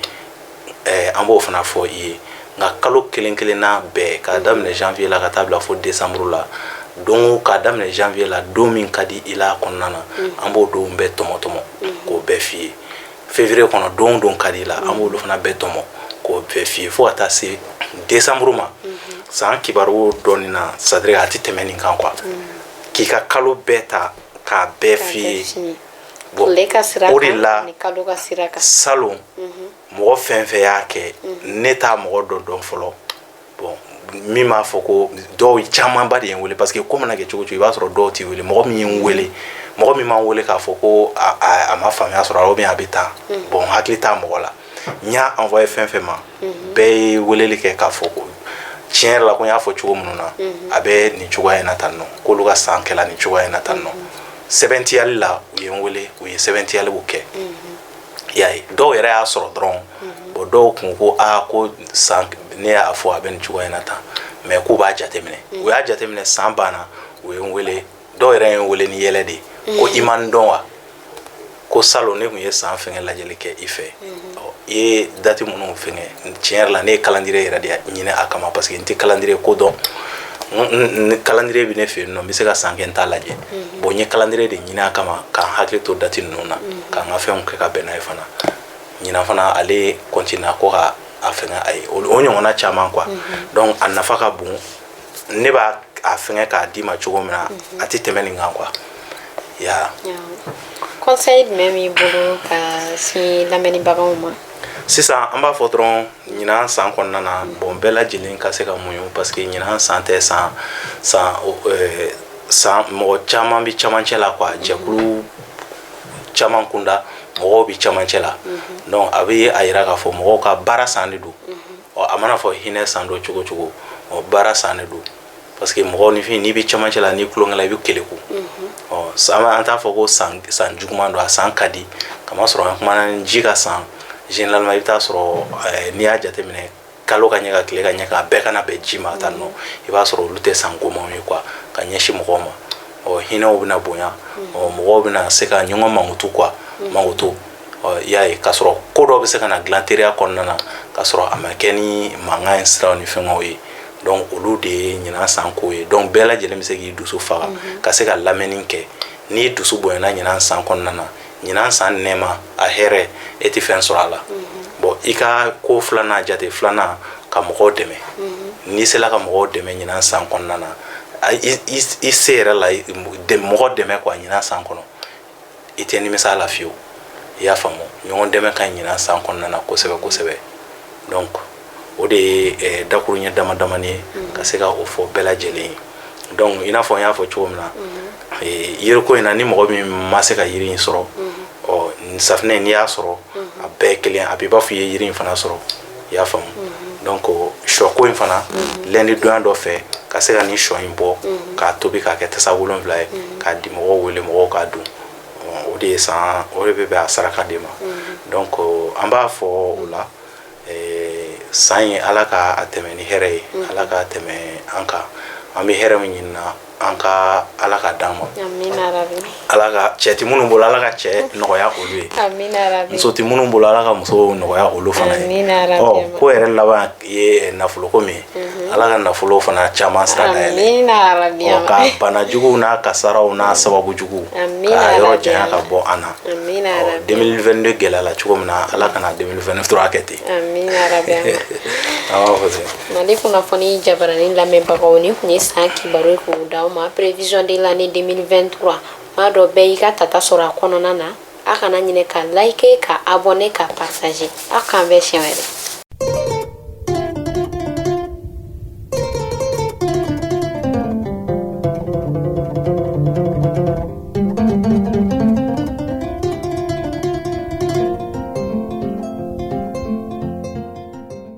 an b'o fana fɔ i ye. Nka kalo kelen kelenna bɛɛ, k'a daminɛ janvier la ka taa bila fo décembre la, don k'a daminɛ janvier la, don min ka di i la kɔnɔna na, an b'o don bɛɛ tɔmɔ tɔmɔ k'o bɛɛ f'i ye. Février kɔnɔ, don o don ka di i la, an b'olu fana bɛɛ tɔmɔ k'o bɛɛ f'i ye, fo ka taa se décembre ma. San kibaru dɔɔnin na, c'est à dire a tɛ tɛmɛ nin kan quoi, k'i ka kalo bɛɛ ta k'a bɛɛ f'i ye. Bon, o de la kalo ka sira kan. Salon, mɔgɔ fɛn fɛn y'a kɛ, ne t'a mɔgɔ dɔ dɔn fɔlɔ. Bon, min b'a fɔ ko dɔw camanba de ye n wele, parce que ko mana kɛ cogo cogo, i b'a sɔrɔ dɔw t'i wele. Mɔgɔ min ye n wele, mɔgɔ min m'an wele k'a fɔ ko a ma faamuya sɔrɔ ou bien a bɛ tan, bon, hakili t'a mɔgɔ la. N y'a envoyé fɛn fɛn ma, bɛɛ ye weleli kɛ k'a fɔ ko tiɲɛ yɛrɛ la, ko n y'a fɔ cogo minnu na, a bɛ nin cogoya in na tan nɔ, k'olu ka san kɛla nin cogoya in na tan nɔ. Sɛbɛntiyali la, u ye n wele, u ye sɛbɛntiyaliw kɛ. I y'a ye, dɔw yɛrɛ y'a sɔrɔ dɔrɔn. Bon, dɔw kun ko aa, ko san ne y'a fɔ a bɛ nin cogoya in na tan, mais k'u b'a jateminɛ. U y'a jateminɛ, san banna, u ye n wele. Dɔw yɛrɛ ye n wele ni yɛlɛ de ye ko i ma n dɔn wa? Ko salon ne tun ye san fɛngɛ lajɛli kɛ i fɛ. Ɔ, i ye date minnu fɛngɛ, tiɲɛ yɛrɛ la, ne ye calendrier yɛrɛ de ɲini a kama, parce que n tɛ calendrier ko dɔn. Calendrier bɛ ne fɛ yen nɔ, n bɛ se ka san kɛ n t'a lajɛ. Bon, n ye calendrier de ɲini a kama k'an hakili to date ninnu na, k'an ka fɛnw kɛ ka bɛn n'a ye fana. Ɲinan fana, ale continue ko ka a fɛngɛ a ye o ɲɔgɔnna caman quoi. Donc a nafa ka bon. Ne b'a a fɛngɛ k'a d'i ma cogo min na, a tɛ tɛmɛ nin kan quoi, ya. Conseil jumɛn b'i bolo ka sin lamɛnnibagaw ma? Sisan, an b'a fɔ dɔrɔn, ɲinan san kɔnɔna na, bon, bɛɛ lajɛlen ka se ka muɲu, parce que ɲinan san tɛ san san san mɔgɔ caman bɛ camancɛ la quoi. Jɛkulu caman kunda, mɔgɔw bɛ camancɛ la. Donc a bɛ a yira k'a fɔ mɔgɔw ka baara san de don. Ɔ, a mana fɔ hinɛ san don cogo cogo, ɔ, baara san de don, parce que mɔgɔninfin, n'i bɛ camancɛ la, n'i tulonkɛ la, i bɛ keleku. Ɔ, san, an t'a fɔ ko san san juguman don, a san ka di, kamasɔrɔ an kumana ni ji ka san. Généralement, i bɛ taa sɔrɔ n'i y'a jateminɛ, kalo ka ɲɛ ka tile ka ɲɛ k'a bɛɛ kana bɛn ji ma tan nɔ, i b'a sɔrɔ olu tɛ san gomanw ye quoi, ka ɲɛsin mɔgɔw ma. Ɔ, hinɛw bɛna bonya. Ɔ, mɔgɔw bɛna se ka ɲɔgɔn mankutu quoi, mankutu. Ɔ, i y'a ye k'a sɔrɔ ko dɔ bɛ se ka na dilan teriya kɔnɔna na, k'a sɔrɔ a ma kɛ ni mankan siraw ni fɛngɛw ye. Donc olu de ye ɲinan san ko ye. Donc bɛɛ lajɛlen bɛ se k'i dusu faga ka se ka lamɛnni kɛ. N'i dusu bonyana ɲinan san kɔnɔna na, ɲinan san nɛɛma, a hɛrɛ, e tɛ fɛn sɔrɔ a la. Bon, i ka ko filanan, jate filanan, ka mɔgɔw dɛmɛ. N'i sela ka mɔgɔw dɛmɛ ɲinan san kɔnɔna na, i se yɛrɛ la, mɔgɔ dɛmɛ quoi, ɲinan san kɔnɔ, i tɛ nimisa a la fiyewu. I y'a faamu? Ɲɔgɔn dɛmɛ ka ɲi ɲinan san kɔnɔna na kosɛbɛ kosɛbɛ. Donc o de ye dakuruɲɛ dama damani ye ka se ka o fɔ bɛɛ lajɛlen ye. Donc i n'a fɔ n y'a fɔ cogo min na, yiriko in na, ni mɔgɔ min ma se ka yiri in sɔrɔ, ɔ, safinɛ, n'i y'a sɔrɔ, a bɛɛ ye kelen, a b'i b'a fɔ i ye yiri in fana sɔrɔ. I y'a faamu? Donc sɔ ko in fana, lundi donya dɔ fɛ, ka se ka nin sɔ in bɔ k'a tobi k'a kɛ tasa 7 ye k'a di mɔgɔw wele, mɔgɔw k'a dun, o de ye san, o de bɛ bɛn a saraka de ma. Donc an b'a fɔ o la, san ye, Ala ka a tɛmɛ ni hɛrɛ ye, Ala ka tɛmɛ an kan. An bɛ hɛrɛ min ɲini na, an ka Ala ka d'an ma. Ala ka cɛ ti minnu bolo, Ala ka cɛ nɔgɔya olu ye. Muso ti minnu bolo, Ala ka muso nɔgɔya olu fana ye. Ɔ, ko yɛrɛ laban ye nafoloko min ye, Ala ka nafolo fana caman sira dayɛlɛ. Ɔ, ka bana juguw n'a kasaraw n'a sababu juguw ka yɔrɔ janya ka bɔ an na. Ɔ, 2022 gɛlɛyala cogo min na, Ala kana 2023 kɛ ten. An b'a fɔ ten. Mali kunnafoni jabarani lamɛnbagaw, ni kun ye san kibaru ye k'o d'aw ma, prévision de l'année 2023. M'a dɔn bɛɛ y'i ka tata sɔrɔ a kɔnɔna na. A kana ɲinɛ ka like, ka abonner, ka partager. Aw k'an bɛn siɲɛ wɛrɛ.